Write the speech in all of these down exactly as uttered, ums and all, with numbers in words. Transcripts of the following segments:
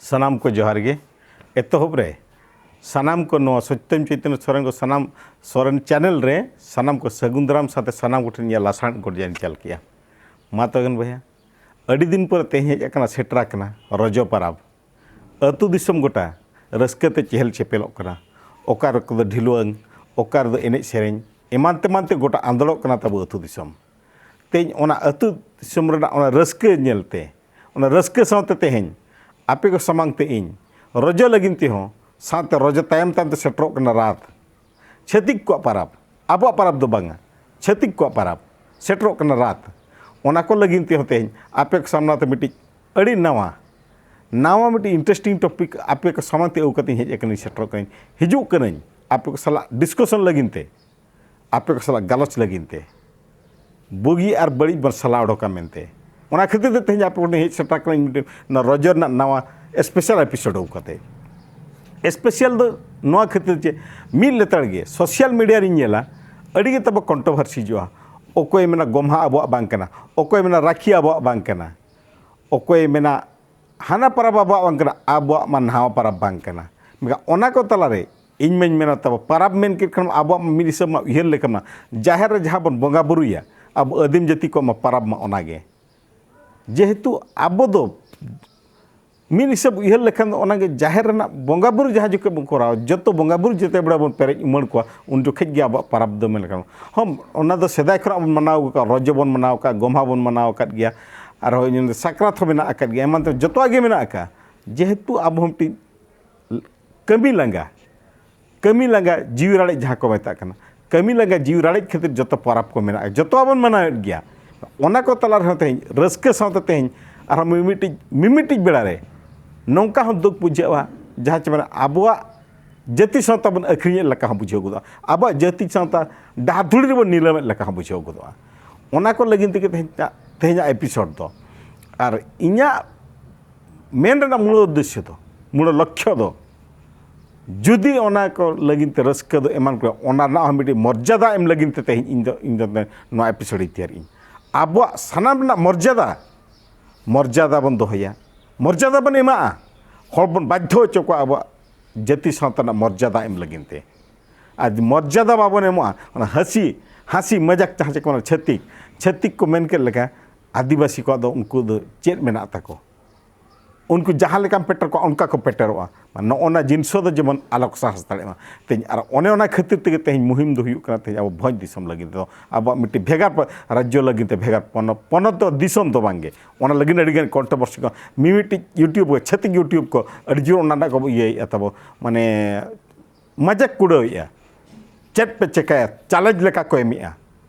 ᱥᱟᱱᱟᱢ ᱠᱚ ᱡᱚᱦᱟᱨ ᱜᱮ᱾ ᱮᱛᱚᱦᱚᱵ ᱨᱮ ᱥᱟᱱᱟᱢ ᱠᱚ ᱱᱚᱣᱟ ᱥᱚᱛᱭᱚᱢ ᱪᱳᱭᱛᱚᱱᱭᱚ ᱥᱚᱨᱮᱱ ᱠᱚ ᱥᱟᱱᱟᱢ ᱥᱚᱨᱮᱱ ᱪᱮᱱᱮᱞ ᱨᱮ ᱥᱟᱱᱟᱢ ᱠᱚ ᱥᱟᱹᱜᱩᱱ ᱫᱟᱨᱟᱢ ᱥᱟᱶᱛᱮ ᱥᱟᱱᱟᱢ ᱠᱚᱴᱷᱮᱱ ᱤᱧᱟᱹᱜ ᱞᱟᱥᱟᱲᱦᱮᱫ ᱜᱚᱰ ᱡᱚᱦᱟᱨ ᱤᱧ ᱪᱟᱞ ᱠᱮᱜᱼᱟ᱾ ᱢᱟ ᱛᱚᱵᱮ ᱵᱚᱭᱦᱟ, ᱟᱹᱰᱤ ᱫᱤᱱ ᱯᱚᱨᱮ ᱛᱮᱦᱮᱧ ᱦᱮᱡ ᱟᱠᱟᱱᱟ, ᱥᱮᱴᱮᱨ ᱟᱠᱟᱱᱟ ᱨᱚᱡᱚ ᱯᱟᱨᱟᱵᱽ᱾ ᱟᱹᱛᱩ ᱫᱤᱥᱚᱢ ᱜᱚᱴᱟ ᱨᱟᱹᱥᱠᱟᱹ ᱛᱮ ᱪᱮᱦᱮᱞ ᱪᱮᱯᱮᱞᱚᱜ ᱠᱟᱱᱟ᱾ ᱚᱠᱟ ᱨᱮᱫᱚ ᱰᱷᱤᱞᱣᱟᱹᱝ, ᱚᱠᱟ ᱨᱮᱫᱚ ᱮᱱᱮᱡ ᱥᱮᱨᱮᱧ, ᱮᱢᱟᱱ ᱛᱮᱢᱟᱱ ᱛᱮ ᱜᱚᱴᱟ ᱟᱸᱫᱳᱲᱚᱜ ᱠᱟᱱᱟ ᱛᱟᱵᱚ ᱟᱹᱛᱩ ᱫᱤᱥᱚᱢ᱾ ᱛᱮᱦᱮᱧ ᱚᱱᱟ ᱟᱹᱛᱩ ᱫᱤᱥᱚᱢ ᱨᱮᱱᱟᱜ ᱚᱱᱟ ᱨᱟᱹᱥᱠᱟᱹ ᱧᱮᱞᱛᱮ, ᱚᱱᱟ ᱨᱟᱹᱥᱠᱟᱹ ᱥᱟᱶᱛᱮ ᱛᱮᱦᱮᱧ ᱟᱯᱮ ᱠᱚ ᱥᱟᱢᱟᱝ ᱛᱮ ᱤᱧ ᱨᱚᱡᱚ ᱞᱟᱹᱜᱤᱫ ᱛᱮᱦᱚᱸ, ᱥᱟᱶᱛᱮ ᱨᱚᱡᱚ ᱛᱟᱭᱚᱢ ᱛᱟᱭᱚᱢ ᱛᱮ ᱥᱮᱴᱮᱨᱚᱜ ᱠᱟᱱᱟ ᱨᱟᱛ᱾ ᱪᱷᱟᱹᱛᱤᱠ ᱠᱚᱣᱟᱜ ᱯᱟᱨᱟᱵᱽ, ᱟᱵᱚᱣᱟᱜ ᱯᱟᱨᱟᱵᱽ ᱫᱚ ᱵᱟᱝᱟ, ᱪᱷᱟᱹᱛᱤᱠ ᱠᱚᱣᱟᱜ ᱯᱟᱨᱟᱵᱽ ᱥᱮᱴᱮᱨᱚᱜ ᱠᱟᱱᱟ ᱨᱟᱛ᱾ ᱚᱱᱟ ᱠᱚ ᱞᱟᱹᱜᱤᱫ ᱛᱮᱦᱚᱸ ᱛᱮᱦᱮᱧ ᱟᱯᱮ ᱠᱚ ᱥᱟᱢᱱᱟ ᱛᱮ ᱢᱤᱫᱴᱤᱡ ᱟᱹᱰᱤ ᱱᱟᱣᱟ, ᱱᱟᱣᱟ ᱢᱤᱫᱴᱤᱡ interesting topic ᱟᱯᱮ ᱠᱚ ᱥᱟᱢᱟᱝ ᱛᱮ ᱟᱹᱜᱩ ᱠᱟᱛᱮᱧ ᱦᱮᱡ ᱟᱠᱟᱱᱟᱧ, ᱥᱮᱴᱮᱨᱚᱜ ᱠᱟᱹᱱᱟᱹᱧ, ᱦᱤᱡᱩᱜ ᱠᱟᱹᱱᱟᱹᱧ ᱟᱯᱮ ᱠᱚ ᱥᱟᱞᱟᱜ discussion ᱞᱟᱹᱜᱤᱫ ᱛᱮ, ᱟᱯᱮ ᱠᱚ ᱥᱟᱞᱟᱜ ᱜᱟᱞᱚᱪ ᱞᱟᱹᱜᱤᱫ ᱛᱮ, ᱵᱩᱜᱤ ᱟᱨ ᱵᱟᱹᱲᱤᱡ ᱵᱚᱱ ᱥᱟᱞᱟ ᱚᱰᱚᱠᱟ ᱢᱮᱱᱛᱮ᱾ ᱚᱱᱟ ᱠᱷᱟᱹᱛᱤᱨ ᱛᱮ ᱛᱮᱦᱮᱧ ᱟᱯᱮ ᱠᱚᱴᱷᱮᱱ ᱦᱮᱡ ᱥᱮᱴᱮᱨ ᱠᱟᱱᱟᱧ ᱢᱤᱫᱴᱮᱱ ᱱᱚᱣᱟ ᱨᱚᱡᱚ ᱨᱮᱱᱟᱜ ᱱᱟᱣᱟ special episode ᱟᱹᱜᱩ ᱠᱟᱛᱮ᱾ Special ᱫᱚ ᱱᱚᱣᱟ ᱠᱷᱟᱹᱛᱤᱨ ᱡᱮ ᱢᱤᱫ ᱞᱮᱛᱟᱲ ᱜᱮ social media ᱨᱤᱧ ᱧᱮᱞᱟ, ᱟᱹᱰᱤ ᱜᱮ ᱛᱟᱵᱚ controversy ᱦᱤᱡᱩᱜᱼᱟ᱾ ᱚᱠᱚᱭ ᱢᱮᱱᱟ ᱜᱚᱢᱦᱟ ᱟᱵᱚᱣᱟᱜ ᱵᱟᱝ ᱠᱟᱱᱟ, ᱚᱠᱚᱭ ᱢᱮᱱᱟ ᱨᱟᱠᱷᱤ ᱟᱵᱚᱣᱟᱜ ᱵᱟᱝ ᱠᱟᱱᱟ, ᱚᱠᱚᱭ ᱢᱮᱱᱟ ᱦᱟᱱᱟ ᱯᱟᱨᱟᱵᱽ ᱟᱵᱚᱣᱟᱜ ᱵᱟᱝ ᱠᱟᱱᱟ, ᱟᱵᱚᱣᱟᱜ ᱢᱟ ᱱᱟᱣᱟ ᱯᱟᱨᱟᱵᱽ ᱵᱟᱝ ᱠᱟᱱᱟ᱾ ᱢᱮᱱᱠᱷᱟᱱ ᱚᱱᱟ ᱠᱚ ᱛᱟᱞᱟᱨᱮ ᱤᱧ ᱢᱟᱧ ᱢᱮᱱᱟ, ᱛᱟᱵᱚ ᱯᱟᱨᱟᱵᱽ ᱢᱮᱱ ᱠᱮᱫ ᱠᱷᱟᱱ ᱟᱵᱚᱣᱟᱜ ᱢᱟ ᱢᱤᱫ ᱦᱤᱥᱟᱹᱵ ᱢᱟ ᱩᱭᱦᱟᱹᱨ ᱞᱮᱠᱟ ᱢᱟ ᱡᱟᱦᱮᱨ ᱨᱮ ᱡᱟᱦᱟᱸ ᱵᱚᱱ ᱵᱚᱸᱜᱟ ᱵᱩᱨᱩᱭᱟ, ᱟᱵᱚ ᱟᱹᱫᱤᱢ ᱡᱟᱹᱛᱤ ᱠᱚᱣᱟᱜ ᱢᱟ ᱯᱟᱨᱟᱵᱽ ᱢᱟ ᱚᱱᱟᱜᱮ᱾ ᱡᱮᱦᱮᱛᱩ ᱟᱵᱚ ᱫᱚ ᱢᱤᱫ ᱦᱤᱥᱟᱹᱵ ᱩᱭᱦᱟᱹᱨ ᱞᱮᱠᱷᱟᱱ ᱫᱚ ᱚᱱᱟᱜᱮ ᱡᱟᱦᱮᱨ ᱨᱮᱱᱟᱜ ᱵᱚᱸᱜᱟ ᱵᱩᱨᱩ ᱡᱟᱦᱟᱸ ᱡᱚᱠᱷᱚᱱ ᱵᱚᱱ ᱠᱚᱨᱟᱣᱟ, ᱡᱚᱛᱚ ᱵᱚᱸᱜᱟ ᱵᱩᱨᱩ ᱡᱮᱛᱮ ᱵᱮᱲᱟ ᱵᱚᱱ ᱯᱮᱨᱮᱡ ᱩᱢᱟᱹᱲ ᱠᱚᱣᱟ, ᱩᱱ ᱡᱚᱠᱷᱮᱡ ᱜᱮ ᱟᱵᱚᱣᱟᱜ ᱯᱟᱨᱟᱵᱽ ᱫᱚ ᱢᱮᱱ ᱞᱮᱠᱷᱟᱱ᱾ ᱦᱚᱸ, ᱚᱱᱟ ᱫᱚ ᱥᱮᱫᱟᱭ ᱠᱷᱚᱱᱟᱜ ᱵᱚᱱ ᱢᱟᱱᱟᱣ ᱟᱹᱜᱩ ᱠᱟᱜᱼᱟ, ᱨᱚᱡᱚ ᱵᱚᱱ ᱢᱟᱱᱟᱣ ᱟᱠᱟᱫ, ᱜᱚᱢᱦᱟ ᱵᱚᱱ ᱢᱟᱱᱟᱣ ᱟᱠᱟᱫ ᱜᱮᱭᱟ, ᱟᱨᱦᱚᱸ ᱤᱧ ᱢᱮᱱᱫᱟ ᱥᱟᱠᱨᱟᱛ ᱦᱚᱸ ᱢᱮᱱᱟᱜ ᱟᱠᱟᱫ ᱜᱮᱭᱟ, ᱮᱢᱟᱱ ᱛᱮ ᱡᱚᱛᱚᱣᱟᱜ ᱜᱮ ᱢᱮᱱᱟᱜ ᱟᱠᱟᱫ᱾ ᱡᱮᱦᱮᱛᱩ ᱟᱵᱚ ᱦᱚᱸ ᱢᱤᱫᱴᱤᱡ ᱠᱟᱹᱢᱤ ᱞᱟᱸᱜᱟ, ᱠᱟᱹᱢᱤ ᱞᱟᱸᱜᱟ ᱡᱤᱣᱤ ᱨᱟᱲᱮᱡ ᱡᱟᱦᱟᱸ ᱠᱚ ᱢᱮᱛᱟᱜ ᱠᱟᱱᱟ, ᱠᱟᱹᱢᱤ ᱞᱟᱸᱜᱟ ᱡᱤᱣᱤ ᱨᱟᱲᱮᱡ ᱠᱷᱟᱹᱛᱤᱨ ᱡᱚᱛᱚ ᱯᱚᱨᱚᱵᱽ ᱠᱚ ᱢᱮᱱᱟᱜᱼᱟ, ᱡᱚᱛᱚᱣᱟᱜ ᱵᱚᱱ ᱢᱟᱱᱟᱣᱮᱫ ᱜᱮᱭᱟ᱾ ᱚᱱᱟ ᱠᱚ ᱛᱟᱞᱟ ᱨᱮᱦᱚᱸ ᱛᱮᱦᱮᱧ ᱨᱟᱹᱥᱠᱟᱹ ᱥᱟᱶᱛᱮ ᱛᱮᱦᱮᱧ ᱟᱨᱦᱚᱸ ᱢᱤᱢᱤᱫᱴᱤᱡ, ᱢᱤᱢᱤᱫᱴᱤᱡ ᱵᱮᱲᱟ ᱨᱮ ᱱᱚᱝᱠᱟ ᱦᱚᱸ ᱫᱩᱠ ᱵᱩᱡᱷᱟᱹᱜᱼᱟ, ᱡᱟᱦᱟᱸ ᱪᱮ ᱢᱟᱱᱮ ᱟᱵᱚᱣᱟᱜ ᱡᱟᱹᱛᱤ ᱥᱟᱶᱛᱟ ᱵᱚᱱ ᱟᱹᱠᱷᱨᱤᱧᱮᱫ ᱞᱮᱠᱟ ᱦᱚᱸ ᱵᱩᱡᱷᱟᱹᱣ ᱜᱚᱫᱚᱜᱼᱟ, ᱟᱵᱚᱣᱟᱜ ᱡᱟᱹᱛᱤ ᱥᱟᱶᱛᱟ ᱰᱟᱦᱟᱨ ᱫᱷᱩᱲᱤ ᱨᱮᱵᱚᱱ ᱱᱤᱞᱟᱹᱢᱮᱫ ᱞᱮᱠᱟ ᱦᱚᱸ ᱵᱩᱡᱷᱟᱹᱣ ᱜᱚᱫᱚᱜᱼᱟ᱾ ᱚᱱᱟ ᱠᱚ ᱞᱟᱹᱜᱤᱫ ᱛᱮᱜᱮ ᱛᱮᱦᱮᱧ, ᱛᱮᱦᱮᱧᱟᱜ episode ᱫᱚ᱾ ᱟᱨ ᱤᱧᱟᱹᱜ ᱢᱮᱱ ᱨᱮᱱᱟᱜ ᱢᱩᱞ ᱩᱫᱽᱫᱮᱥᱥᱚ ᱫᱚ, ᱢᱩᱞ ᱞᱚᱠᱠᱷᱚ ᱫᱚ, ᱡᱩᱫᱤ ᱚᱱᱟ ᱠᱚ ᱞᱟᱹᱜᱤᱫ ᱛᱮ ᱨᱟᱹᱥᱠᱟᱹ ᱫᱚ ᱮᱢᱟᱱ ᱠᱚ, ᱚᱱᱟ ᱨᱮᱱᱟᱜ ᱦᱚᱸ ᱢᱤᱫᱴᱤᱡ ᱢᱚᱨᱡᱟᱫᱟ ᱮᱢ ᱞᱟᱹᱜᱤᱫ ᱛᱮ ᱛᱮᱦᱮᱧ ᱤᱧ ᱫᱚ, ᱤᱧ ᱫᱚ ᱱᱚᱣᱟ episode ᱤᱧ ᱛᱮᱭᱟᱨ ᱤᱧ᱾ ᱟᱵᱚᱣᱟᱜ ᱥᱟᱱᱟᱢ ᱨᱮᱱᱟᱜ ᱢᱚᱨᱡᱟᱫᱟ, ᱢᱚᱨᱡᱟᱫᱟ ᱵᱚᱱ ᱫᱚᱦᱚᱭᱟ, ᱢᱚᱨᱡᱟᱫᱟ ᱵᱚᱱ ᱮᱢᱟᱜᱼᱟ᱾ ᱦᱚᱲ ᱵᱚᱱ ᱵᱟᱫᱽᱫᱷᱚ ᱦᱚᱪᱚ ᱠᱚᱣᱟ ᱟᱵᱚᱣᱟᱜ ᱡᱟᱹᱛᱤ ᱥᱟᱶᱛᱟ ᱨᱮᱱᱟᱜ ᱢᱚᱨᱡᱟᱫᱟ ᱮᱢ ᱞᱟᱹᱜᱤᱫ ᱛᱮ᱾ ᱟᱨ ᱢᱚᱨᱡᱟᱫᱟ ᱵᱟᱵᱚᱱ ᱮᱢᱚᱜᱼᱟ, ᱚᱱᱟ ᱦᱟᱹᱥᱤ ᱦᱟᱹᱥᱤ ᱢᱟᱡᱟᱠ ᱡᱟᱦᱟᱸ ᱪᱮ ᱠᱚ ᱢᱮᱱᱟ ᱪᱷᱟᱹᱛᱤᱠ, ᱪᱷᱟᱹᱛᱤᱠ ᱠᱚ ᱢᱮᱱ ᱠᱮᱫ ᱞᱮᱠᱟ, ᱟᱹᱫᱤᱵᱟᱹᱥᱤ ᱠᱚᱣᱟᱜ ᱫᱚ ᱩᱱᱠᱩ ᱫᱚ ᱪᱮᱫ ᱢᱮᱱᱟᱜ ᱛᱟᱠᱚ? ᱩᱱᱠᱩ ᱡᱟᱦᱟᱸ ᱞᱮᱠᱟᱢ ᱯᱮᱴᱮᱨ ᱠᱚᱣᱟ ᱚᱱᱠᱟ ᱠᱚ ᱯᱮᱴᱮᱨᱚᱜᱼᱟ᱾ ᱱᱚᱜᱼᱚ ᱱᱟ ᱡᱤᱱᱤᱥ ᱫᱚ ᱡᱮᱢᱚᱱ ᱟᱞᱚ ᱠᱚ ᱥᱟᱦᱚᱥ ᱫᱟᱲᱮᱭᱟᱜ ᱢᱟ᱾ ᱛᱮᱦᱮᱧ ᱟᱨ ᱚᱱᱮ ᱚᱱᱟ ᱠᱷᱟᱹᱛᱤᱨ ᱛᱮᱜᱮ ᱛᱮᱦᱮᱧ ᱢᱩᱦᱤᱢ ᱫᱚ ᱦᱩᱭᱩᱜ ᱠᱟᱱᱟ, ᱛᱮᱦᱮᱧ ᱟᱵᱚ ᱵᱷᱚᱸᱡᱽ ᱫᱤᱥᱚᱢ ᱞᱟᱹᱜᱤᱫ ᱫᱚ, ᱟᱵᱚᱣᱟᱜ ᱢᱤᱫᱴᱤᱡ ᱵᱷᱮᱜᱟᱨ ᱯᱚ-, ᱨᱟᱡᱽᱡᱚ ᱞᱟᱹᱜᱤᱫ ᱛᱮ, ᱵᱷᱮᱜᱟᱨ ᱯᱚᱱᱚᱛ, ᱯᱚᱱᱚᱛ ᱫᱚ ᱫᱤᱥᱚᱢ ᱫᱚ ᱵᱟᱝᱜᱮ᱾ ᱚᱱᱟ ᱞᱟᱹᱜᱤᱫ ᱟᱹᱰᱤᱜᱟᱱ ᱠᱚᱱᱴᱨᱳᱵᱷᱟᱨᱥᱤ ᱠᱚ, ᱢᱤᱢᱤᱫᱴᱤᱡ YouTube ᱠᱚ, ᱪᱷᱟᱹᱛᱤᱠ YouTube ᱠᱚ ᱟᱹᱰᱤ ᱡᱳᱨ ᱚᱱᱟ ᱨᱮᱱᱟᱜ ᱠᱚ ᱤᱭᱟᱹᱭᱮᱫᱼᱟ ᱛᱟᱵᱚ, ᱢᱟᱱᱮ ᱢᱟᱡᱟᱠ ᱠᱚ ᱩᱰᱟᱹᱣᱮᱫᱼᱟ᱾ ᱪᱮᱫ ᱯᱮ ᱪᱮᱠᱟᱭᱟ? ᱪᱮᱞᱮᱧᱡᱽ ᱞᱮᱠᱟ ᱠᱚ ᱮᱢᱮᱜᱼᱟ᱾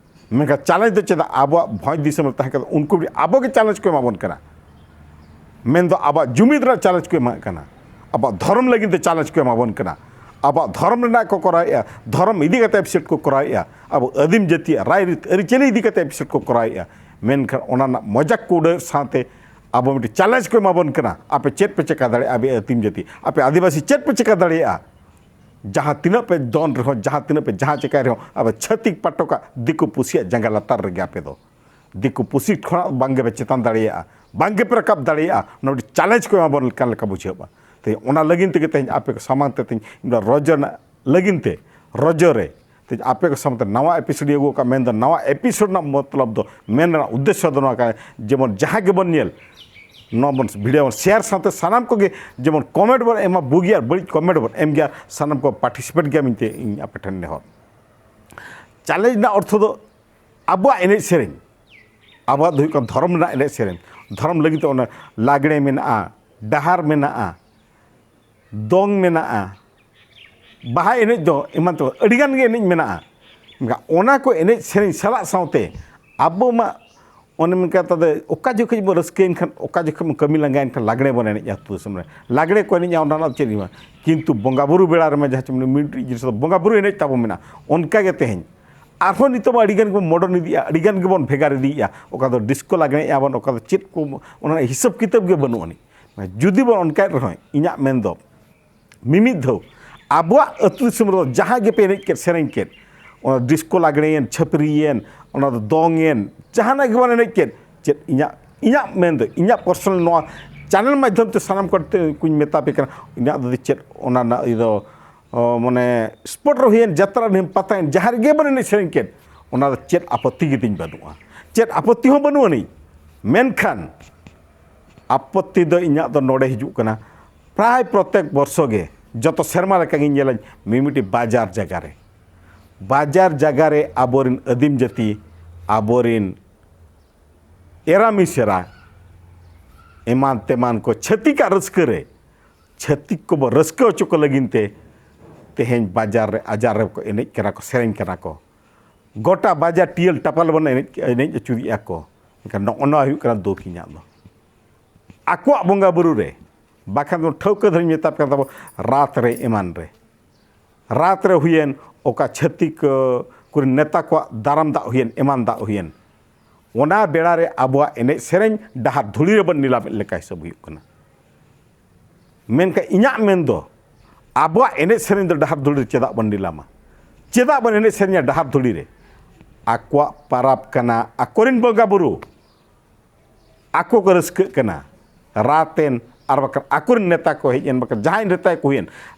ᱢᱮᱱᱠᱷᱟᱱ ᱪᱮᱞᱮᱧᱡᱽ ᱫᱚ ᱪᱮᱫᱟᱜ? ᱟᱵᱚᱣᱟᱜ ᱵᱷᱚᱸᱡᱽ ᱫᱤᱥᱚᱢ ᱨᱮ ᱛᱟᱦᱮᱸ ᱠᱟᱛᱮ ᱩᱱᱠᱩ ᱟᱵᱚ ᱜᱮ ᱪᱮᱞᱮᱧᱡᱽ ᱠᱚ ᱮᱢᱟ ᱵᱚᱱ ᱠᱟᱱᱟ᱾ ᱢᱮᱱᱫᱚ ᱟᱵᱚᱣᱟᱜ ᱡᱩᱢᱤᱫ ᱨᱮᱱᱟᱜ ᱪᱮᱞᱮᱧᱡᱽ ᱠᱚ ᱮᱢᱟᱜ ᱠᱟᱱᱟ, ᱟᱵᱚᱣᱟᱜ ᱫᱷᱚᱨᱚᱢ ᱞᱟᱹᱜᱤᱫ ᱛᱮ ᱪᱮᱞᱮᱧᱡᱽ ᱠᱚ ᱮᱢᱟ ᱵᱚᱱ ᱠᱟᱱᱟ, ᱟᱵᱚᱣᱟᱜ ᱫᱷᱚᱨᱚᱢ ᱨᱮᱱᱟᱜ ᱠᱚ ᱠᱚᱨᱟᱣᱮᱫᱼᱟ, ᱫᱷᱚᱨᱚᱢ ᱤᱫᱤ ᱠᱟᱛᱮ ᱮᱯᱥᱮᱴ ᱠᱚ ᱠᱚᱨᱟᱣᱮᱫᱼᱟ, ᱟᱵᱚ ᱟᱹᱫᱤᱢ ᱡᱟᱹᱛᱤᱭᱟᱜ ᱨᱟᱭᱨᱤᱛ ᱟᱹᱨᱤᱪᱟᱹᱞᱤ ᱤᱫᱤ ᱠᱟᱛᱮ ᱮᱯᱥᱮᱴ ᱠᱚ ᱠᱚᱨᱟᱣᱮᱫᱼᱟ᱾ ᱢᱮᱱᱠᱷᱟᱱ ᱚᱱᱟ ᱨᱮᱱᱟᱜ ᱢᱚᱡᱟᱠ ᱠᱚ ᱩᱰᱟᱹᱣᱮᱫ ᱥᱟᱶᱛᱮ ᱟᱵᱚ ᱢᱤᱫᱴᱮᱱ ᱪᱮᱞᱮᱧᱡᱽ ᱠᱚ ᱮᱢᱟ ᱵᱚᱱ ᱠᱟᱱᱟ, ᱟᱯᱮ ᱪᱮᱫ ᱯᱮ ᱪᱮᱠᱟ ᱫᱟᱲᱮᱭᱟᱜᱼᱟ? ᱟᱯᱮ ᱟᱹᱫᱤᱢ ᱡᱟᱹᱛᱤ, ᱟᱯᱮ ᱟᱹᱫᱤᱵᱟᱹᱥᱤ ᱪᱮᱫ ᱯᱮ ᱪᱮᱠᱟ ᱫᱟᱲᱮᱭᱟᱜᱼᱟ? ᱡᱟᱦᱟᱸ ᱛᱤᱱᱟᱹᱜ ᱯᱮ ᱫᱚᱱ ᱨᱮᱦᱚᱸ, ᱡᱟᱦᱟᱸ ᱛᱤᱱᱟᱹᱜ ᱯᱮ ᱡᱟᱦᱟᱸ ᱪᱮᱠᱟᱭ ᱨᱮᱦᱚᱸ, ᱟᱯᱮ ᱪᱷᱟᱹᱛᱤᱠ ᱯᱟᱴᱚᱠᱟᱜ ᱫᱤᱠᱩ ᱯᱩᱥᱤᱭᱟᱜ ᱡᱟᱸᱜᱟ ᱞᱟᱛᱟᱨ ᱨᱮᱜᱮ ᱟᱯᱮ ᱫᱚ᱾ ᱫᱤᱠᱩ ᱯᱩᱥᱤ ᱠᱷᱚᱱᱟᱜ ᱵᱟᱝ ᱜᱮᱯᱮ ᱪᱮᱛᱟᱱ ᱫᱟᱲᱮᱭᱟᱜᱼᱟ, ᱵᱟᱝ ᱜᱮᱯᱮ ᱨᱟᱠᱟᱵ ᱫᱟᱲᱮᱭᱟᱜᱼᱟ᱾ ᱚᱱᱟ ᱢᱤᱫᱴᱤᱡ ᱪᱮᱞᱮᱧᱡᱽ ᱠᱚ ᱮᱢᱟ ᱵᱚᱱ ᱠᱟᱱ ᱞᱮᱠᱟ ᱵᱩᱡᱷᱟᱹᱜᱼᱟ᱾ ᱛᱮᱦᱮᱧ ᱚᱱᱟ ᱞᱟᱹᱜᱤᱫ ᱛᱮᱜᱮ ᱛᱮᱦᱮᱧ ᱟᱯᱮ ᱠᱚ ᱥᱟᱢᱟᱝ ᱛᱮ ᱛᱮᱦᱮᱧ ᱤᱧ ᱫᱚ ᱨᱚᱡᱚ ᱨᱮᱱᱟᱜ ᱞᱟᱹᱜᱤᱫ ᱛᱮ, ᱨᱚᱡᱚ ᱨᱮ ᱛᱮᱦᱮᱧ ᱟᱯᱮ ᱠᱚ ᱥᱟᱢᱟᱝ ᱛᱮ ᱱᱟᱣᱟ ᱮᱯᱤᱥᱳᱰ ᱤᱧ ᱟᱹᱜᱩ ᱟᱠᱟᱫ᱾ ᱢᱮᱱᱫᱚ ᱱᱟᱣᱟ ᱮᱯᱤᱥᱳᱰ ᱨᱮᱱᱟᱜ ᱢᱚᱛᱞᱚᱵ ᱫᱚ, ᱢᱮᱱ ᱨᱮᱱᱟᱜ ᱩᱫᱽᱫᱮᱥᱥᱚ ᱫᱚ ᱱᱚᱣᱟ ᱠᱟᱱᱟ, ᱡᱮᱢᱚᱱ ᱡᱟᱦᱟᱸ ᱜᱮᱵᱚᱱ ᱧᱮᱞ, ᱱᱚᱣᱟ ᱵᱚᱱ ᱵᱷᱤᱰᱤᱭᱳ ᱵᱚᱱ ᱥᱮᱭᱟᱨ ᱥᱟᱶᱛᱮ ᱥᱟᱱᱟᱢ ᱠᱚᱜᱮ ᱡᱮᱢᱚᱱ ᱠᱚᱢᱮᱱᱴ ᱵᱚᱱ ᱮᱢᱟ, ᱵᱩᱜᱤ ᱟᱨ ᱵᱟᱹᱲᱤᱡ ᱠᱚᱢᱮᱱᱴ ᱵᱚᱱ ᱮᱢ ᱜᱮᱭᱟ, ᱥᱟᱱᱟᱢ ᱠᱚ ᱯᱟᱨᱴᱤᱥᱤᱯᱮᱴ ᱜᱮᱭᱟ ᱢᱮᱱᱛᱮ ᱤᱧ ᱟᱯᱮ ᱴᱷᱮᱱ ᱱᱮᱦᱚᱨ᱾ ᱪᱮᱞᱮᱧᱡᱽ ᱨᱮᱱᱟᱜ ᱚᱨᱛᱷᱚ ᱫᱚ ᱟᱵᱚᱣᱟᱜ ᱮᱱᱮᱡ ᱥᱮᱨᱮᱧ, ᱟᱵᱚᱣᱟᱜ ᱫᱚ ᱦᱩᱭᱩᱜ ᱠᱟᱱᱟ ᱫᱷᱚᱨᱚᱢ ᱨᱮᱱᱟᱜ ᱮᱱᱮᱡ ᱥᱮᱨᱮᱧ᱾ ᱫᱷᱚᱨᱚᱢ ᱞᱟᱹᱜᱤᱫ ᱛᱮ ᱚᱱᱟ ᱞᱟᱜᱽᱲᱮ ᱢᱮᱱᱟᱜᱼᱟ, ᱰᱟᱦᱟᱨ ᱢᱮᱱᱟᱜᱼᱟ, ᱫᱚᱝ ᱢᱮᱱᱟᱜᱼᱟ, ᱵᱟᱦᱟ ᱮᱱᱮᱡ ᱫᱚ ᱮᱢᱟᱱ ᱛᱮᱢᱟᱱ ᱟᱹᱰᱤᱜᱟᱱ ᱜᱮ ᱮᱱᱮᱡ ᱢᱮᱱᱟᱜᱼᱟ᱾ ᱢᱮᱱᱠᱷᱟᱱ ᱚᱱᱟ ᱠᱚ ᱮᱱᱮᱡ ᱥᱮᱨᱮᱧ ᱥᱟᱞᱟᱜ ᱥᱟᱶᱛᱮ ᱟᱵᱚ ᱢᱟ ᱚᱱᱮ ᱢᱮᱱᱠᱟ ᱛᱟᱫᱚ ᱚᱠᱟ ᱡᱚᱠᱷᱚᱡ ᱵᱚᱱ ᱨᱟᱹᱥᱠᱟᱹᱭᱮᱱ ᱠᱷᱟᱱ, ᱚᱠᱟ ᱡᱚᱠᱷᱚᱡ ᱵᱚᱱ ᱠᱟᱹᱢᱤ ᱞᱟᱸᱜᱟᱭᱮᱱ ᱠᱷᱟᱱ ᱞᱟᱜᱽᱲᱮ ᱵᱚᱱ ᱮᱱᱮᱡᱼᱟ ᱟᱹᱛᱩ ᱫᱤᱥᱚᱢ ᱨᱮ᱾ ᱞᱟᱜᱽᱲᱮ ᱠᱚ ᱮᱱᱮᱡᱼᱟ, ᱚᱱᱟ ᱨᱮᱱᱟᱜ ᱪᱮᱫ ᱦᱚᱸ ᱵᱟᱝ᱾ ᱠᱤᱱᱛᱩ ᱵᱚᱸᱜᱟ ᱵᱩᱨᱩ ᱵᱮᱲᱟ ᱨᱮᱢᱟ ᱡᱟᱦᱟᱸ ᱪᱮ ᱢᱤᱫᱴᱤᱡ ᱡᱤᱱᱤᱥ ᱫᱚ ᱵᱚᱸᱜᱟ ᱵᱩᱨᱩ ᱮᱱᱮᱡ ᱛᱟᱵᱚ ᱢᱮᱱᱟᱜᱼᱟ᱾ ᱚᱱᱠᱟ ᱜᱮ ᱛᱮᱦᱮᱧ ᱟᱨᱦᱚᱸ ᱱᱤᱛᱚᱜ ᱢᱟ ᱟᱹᱰᱤ ᱜᱟᱱ ᱜᱮᱵᱚᱱ ᱢᱚᱰᱟᱨᱱ ᱤᱫᱤᱜᱼᱟ, ᱟᱹᱰᱤ ᱜᱟᱱ ᱜᱮᱵᱚᱱ ᱵᱷᱮᱜᱟᱨ ᱤᱫᱤᱭᱮᱫᱼᱟ᱾ ᱚᱠᱟ ᱫᱚ ᱰᱤᱥᱠᱳ ᱞᱟᱜᱽᱲᱮ ᱮᱫᱼᱟ ᱵᱚᱱ, ᱚᱠᱟ ᱫᱚ ᱪᱮᱫ ᱠᱚ, ᱚᱱᱟ ᱨᱮᱱᱟᱜ ᱦᱤᱥᱟᱹᱵ ᱠᱤᱛᱟᱹᱵ ᱜᱮ ᱵᱟᱹᱱᱩᱜ ᱟᱹᱱᱤᱡ᱾ ᱡᱩᱫᱤ ᱵᱚᱱ ᱚᱱᱠᱟᱭᱮᱫ ᱨᱮᱦᱚᱸ, ᱤᱧᱟᱹᱜ ᱢᱮᱱ ᱫᱚ ᱢᱤᱢᱤᱫ ᱫᱷᱟᱣ ᱟᱵᱚᱣᱟᱜ ᱟᱹᱛᱩ ᱫᱤᱥᱚᱢ ᱨᱮᱫᱚ ᱡᱟᱦᱟᱸ ᱜᱮᱯᱮ ᱮᱱᱮᱡ ᱠᱮᱫ, ᱥᱮᱨᱮᱧ ᱠᱮᱫ, ᱚᱱᱟ ᱰᱤᱥᱠᱳ ᱞᱟᱜᱽᱲᱮᱭᱮᱱ, ᱪᱷᱟᱹᱯᱨᱤᱭᱮᱱ, ᱚᱱᱟ ᱫᱚ ᱫᱚᱝ ᱮᱱ, ᱡᱟᱦᱟᱱᱟᱜ ᱜᱮᱵᱚᱱ ᱮᱱᱮᱡ ᱠᱮᱫ, ᱪᱮᱫ ᱤᱧᱟᱹᱜ, ᱤᱧᱟᱹᱜ ᱢᱮᱱ ᱫᱚ, ᱤᱧᱟᱹᱜ ᱯᱟᱨᱥᱚᱱᱟᱞ ᱱᱚᱣᱟ ᱪᱮᱱᱮᱞ ᱢᱟᱫᱽᱫᱷᱚᱢ ᱛᱮ ᱥᱟᱱᱟᱢ ᱠᱚ ᱠᱚᱧ ᱢᱮᱛᱟ ᱯᱮ ᱠᱟᱱᱟ, ᱤᱧᱟᱹᱜ ᱫᱚ ᱪᱮᱫ ᱚᱱᱟ ᱨᱮᱱᱟᱜ ᱤᱭᱟᱹ ᱫᱚ, ᱚ, ᱢᱟᱱᱮ ᱥᱯᱳᱨᱴ ᱨᱮ ᱦᱩᱭᱮᱱ, ᱡᱟᱛᱨᱟ ᱨᱮ ᱦᱩᱭᱮᱱ, ᱯᱟᱛᱟ ᱮᱱ, ᱡᱟᱦᱟᱸ ᱨᱮᱜᱮ ᱵᱚᱱ ᱮᱱᱮᱡ ᱥᱮᱨᱮᱧ ᱠᱮᱫ, ᱚᱱᱟ ᱫᱚ ᱪᱮᱫ ᱟᱯᱚᱛᱛᱤ ᱜᱮᱛᱤᱧ ᱵᱟᱹᱱᱩᱜᱼᱟ, ᱪᱮᱫ ᱟᱯᱚᱛᱛᱤ ᱦᱚᱸ ᱵᱟᱹᱱᱩᱜ ᱟᱹᱱᱤᱡ᱾ ᱢᱮᱱᱠᱷᱟᱱ ᱟᱯᱚᱛᱛᱤ ᱫᱚ ᱤᱧᱟᱹᱜ ᱫᱚ ᱱᱚᱰᱮ ᱦᱤᱡᱩᱜ ᱠᱟᱱᱟ, ᱯᱨᱟᱭ ᱯᱨᱚᱛᱮᱠ ᱵᱚᱨᱥᱚ ᱜᱮ, ᱡᱚᱛᱚ ᱥᱮᱨᱢᱟ ᱞᱮᱠᱟ ᱜᱤᱧ ᱧᱮᱞᱟᱹᱧ ᱢᱤᱢᱤᱫᱴᱤᱡ ᱵᱟᱡᱟᱨ ᱡᱟᱭᱜᱟ ᱨᱮ, ᱵᱟᱡᱟᱨ ᱡᱟᱭᱜᱟ ᱨᱮ ᱟᱵᱚᱨᱮᱱ ᱟᱹᱫᱤᱢ ᱡᱟᱹᱛᱤ, ᱟᱵᱚᱨᱮᱱ ᱮᱨᱟ ᱢᱤᱥᱮᱨᱟ, ᱮᱢᱟᱱ ᱛᱮᱢᱟᱱ ᱠᱚ ᱪᱷᱟᱹᱛᱤᱠᱟᱜ ᱨᱟᱹᱥᱠᱟᱹ ᱨᱮ, ᱪᱷᱟᱹᱛᱤᱠ ᱠᱚᱵᱚ ᱨᱟᱹᱥᱠᱟᱹ ᱦᱚᱪᱚ ᱠᱚ ᱞᱟᱹᱜᱤᱫ ᱛᱮ ᱛᱮᱦᱮᱧ ᱵᱟᱡᱟᱨ ᱨᱮ, ᱟᱡᱟᱨ ᱨᱮᱠᱚ ᱮᱱᱮᱡ ᱠᱟᱱᱟ ᱠᱚ, ᱥᱮᱨᱮᱧ ᱠᱟᱱᱟ ᱠᱚ᱾ ᱜᱚᱴᱟ ᱵᱟᱡᱟᱨ ᱴᱤᱭᱟᱹᱞ ᱴᱟᱯᱟᱞ ᱵᱚᱱ ᱮᱱᱮᱡ, ᱮᱱᱮᱡ ᱚᱪᱚᱭᱮᱫᱼᱟ ᱠᱚ᱾ ᱮᱱᱠᱷᱟᱱ ᱱᱚᱜᱼᱚ ᱱᱚᱣᱟ ᱦᱩᱭᱩᱜ ᱠᱟᱱᱟ ᱫᱩᱠ ᱤᱧᱟᱹᱜ ᱫᱚ᱾ ᱟᱠᱚᱣᱟᱜ ᱵᱚᱸᱜᱟ ᱵᱩᱨᱩ ᱨᱮ, ᱵᱟᱠᱷᱟᱱ ᱫᱚ ᱴᱷᱟᱹᱣᱠᱟᱹ ᱫᱷᱟᱨᱟᱧ ᱢᱮᱛᱟ ᱯᱮ ᱠᱟᱱ ᱛᱟᱵᱚ, ᱨᱟᱛ ᱨᱮ ᱮᱢᱟᱱ ᱨᱮ, ᱨᱟᱛ ᱨᱮ ᱦᱩᱭᱮᱱ, ᱚᱠᱟ ᱪᱷᱟᱹᱛᱤᱠ, ᱟᱹ, ᱠᱚᱨᱮᱱ ᱱᱮᱛᱟ ᱠᱚᱣᱟᱜ ᱫᱟᱨᱟᱢ ᱫᱟᱜ ᱦᱩᱭᱮᱱ, ᱮᱢᱟᱱ ᱫᱟᱜ ᱦᱩᱭᱮᱱ, ᱚᱱᱟ ᱵᱮᱲᱟ ᱨᱮ ᱟᱵᱚᱣᱟᱜ ᱮᱱᱮᱡ ᱥᱮᱨᱮᱧ ᱰᱟᱦᱟᱨ ᱫᱷᱩᱲᱤ ᱨᱮᱵᱚᱱ ᱱᱤᱞᱟᱢᱮᱫ ᱞᱮᱠᱟ ᱦᱤᱥᱟᱹᱵ ᱦᱩᱭᱩᱜ ᱠᱟᱱᱟ᱾ ᱢᱮᱱᱠᱷᱟᱱ ᱤᱧᱟᱹᱜ ᱢᱮᱱ ᱫᱚ, ᱟᱵᱚᱣᱟᱜ ᱮᱱᱮᱡ ᱥᱮᱨᱮᱧ ᱫᱚ ᱰᱟᱦᱟᱨ ᱫᱷᱩᱲᱤ ᱨᱮ ᱪᱮᱫᱟᱜ ᱵᱚᱱ ᱱᱤᱞᱟᱢᱟ? ᱪᱮᱫᱟᱜ ᱵᱚᱱ ᱮᱱᱮᱡ ᱥᱮᱨᱮᱧᱟ ᱰᱟᱦᱟᱨ ᱫᱷᱩᱲᱤ ᱨᱮ? ᱟᱠᱚᱣᱟᱜ ᱯᱟᱨᱟᱵᱽ ᱠᱟᱱᱟ, ᱟᱠᱚᱨᱮᱱ ᱵᱚᱸᱜᱟ ᱵᱩᱨᱩ, ᱟᱠᱚ ᱠᱚ ᱨᱟᱹᱥᱠᱟᱹᱜ ᱠᱟᱱᱟ᱾ ᱨᱟᱛ ᱮᱱ, ᱟᱨ ᱵᱟᱠᱷᱟᱱ ᱟᱠᱚᱨᱮᱱ ᱱᱮᱛᱟ ᱠᱚ ᱦᱮᱡ ᱮᱱ, ᱵᱟᱠᱷᱟᱱ ᱡᱟᱦᱟᱸᱭ ᱱᱮᱛᱟ ᱠᱚ ᱦᱩᱭᱮᱱ,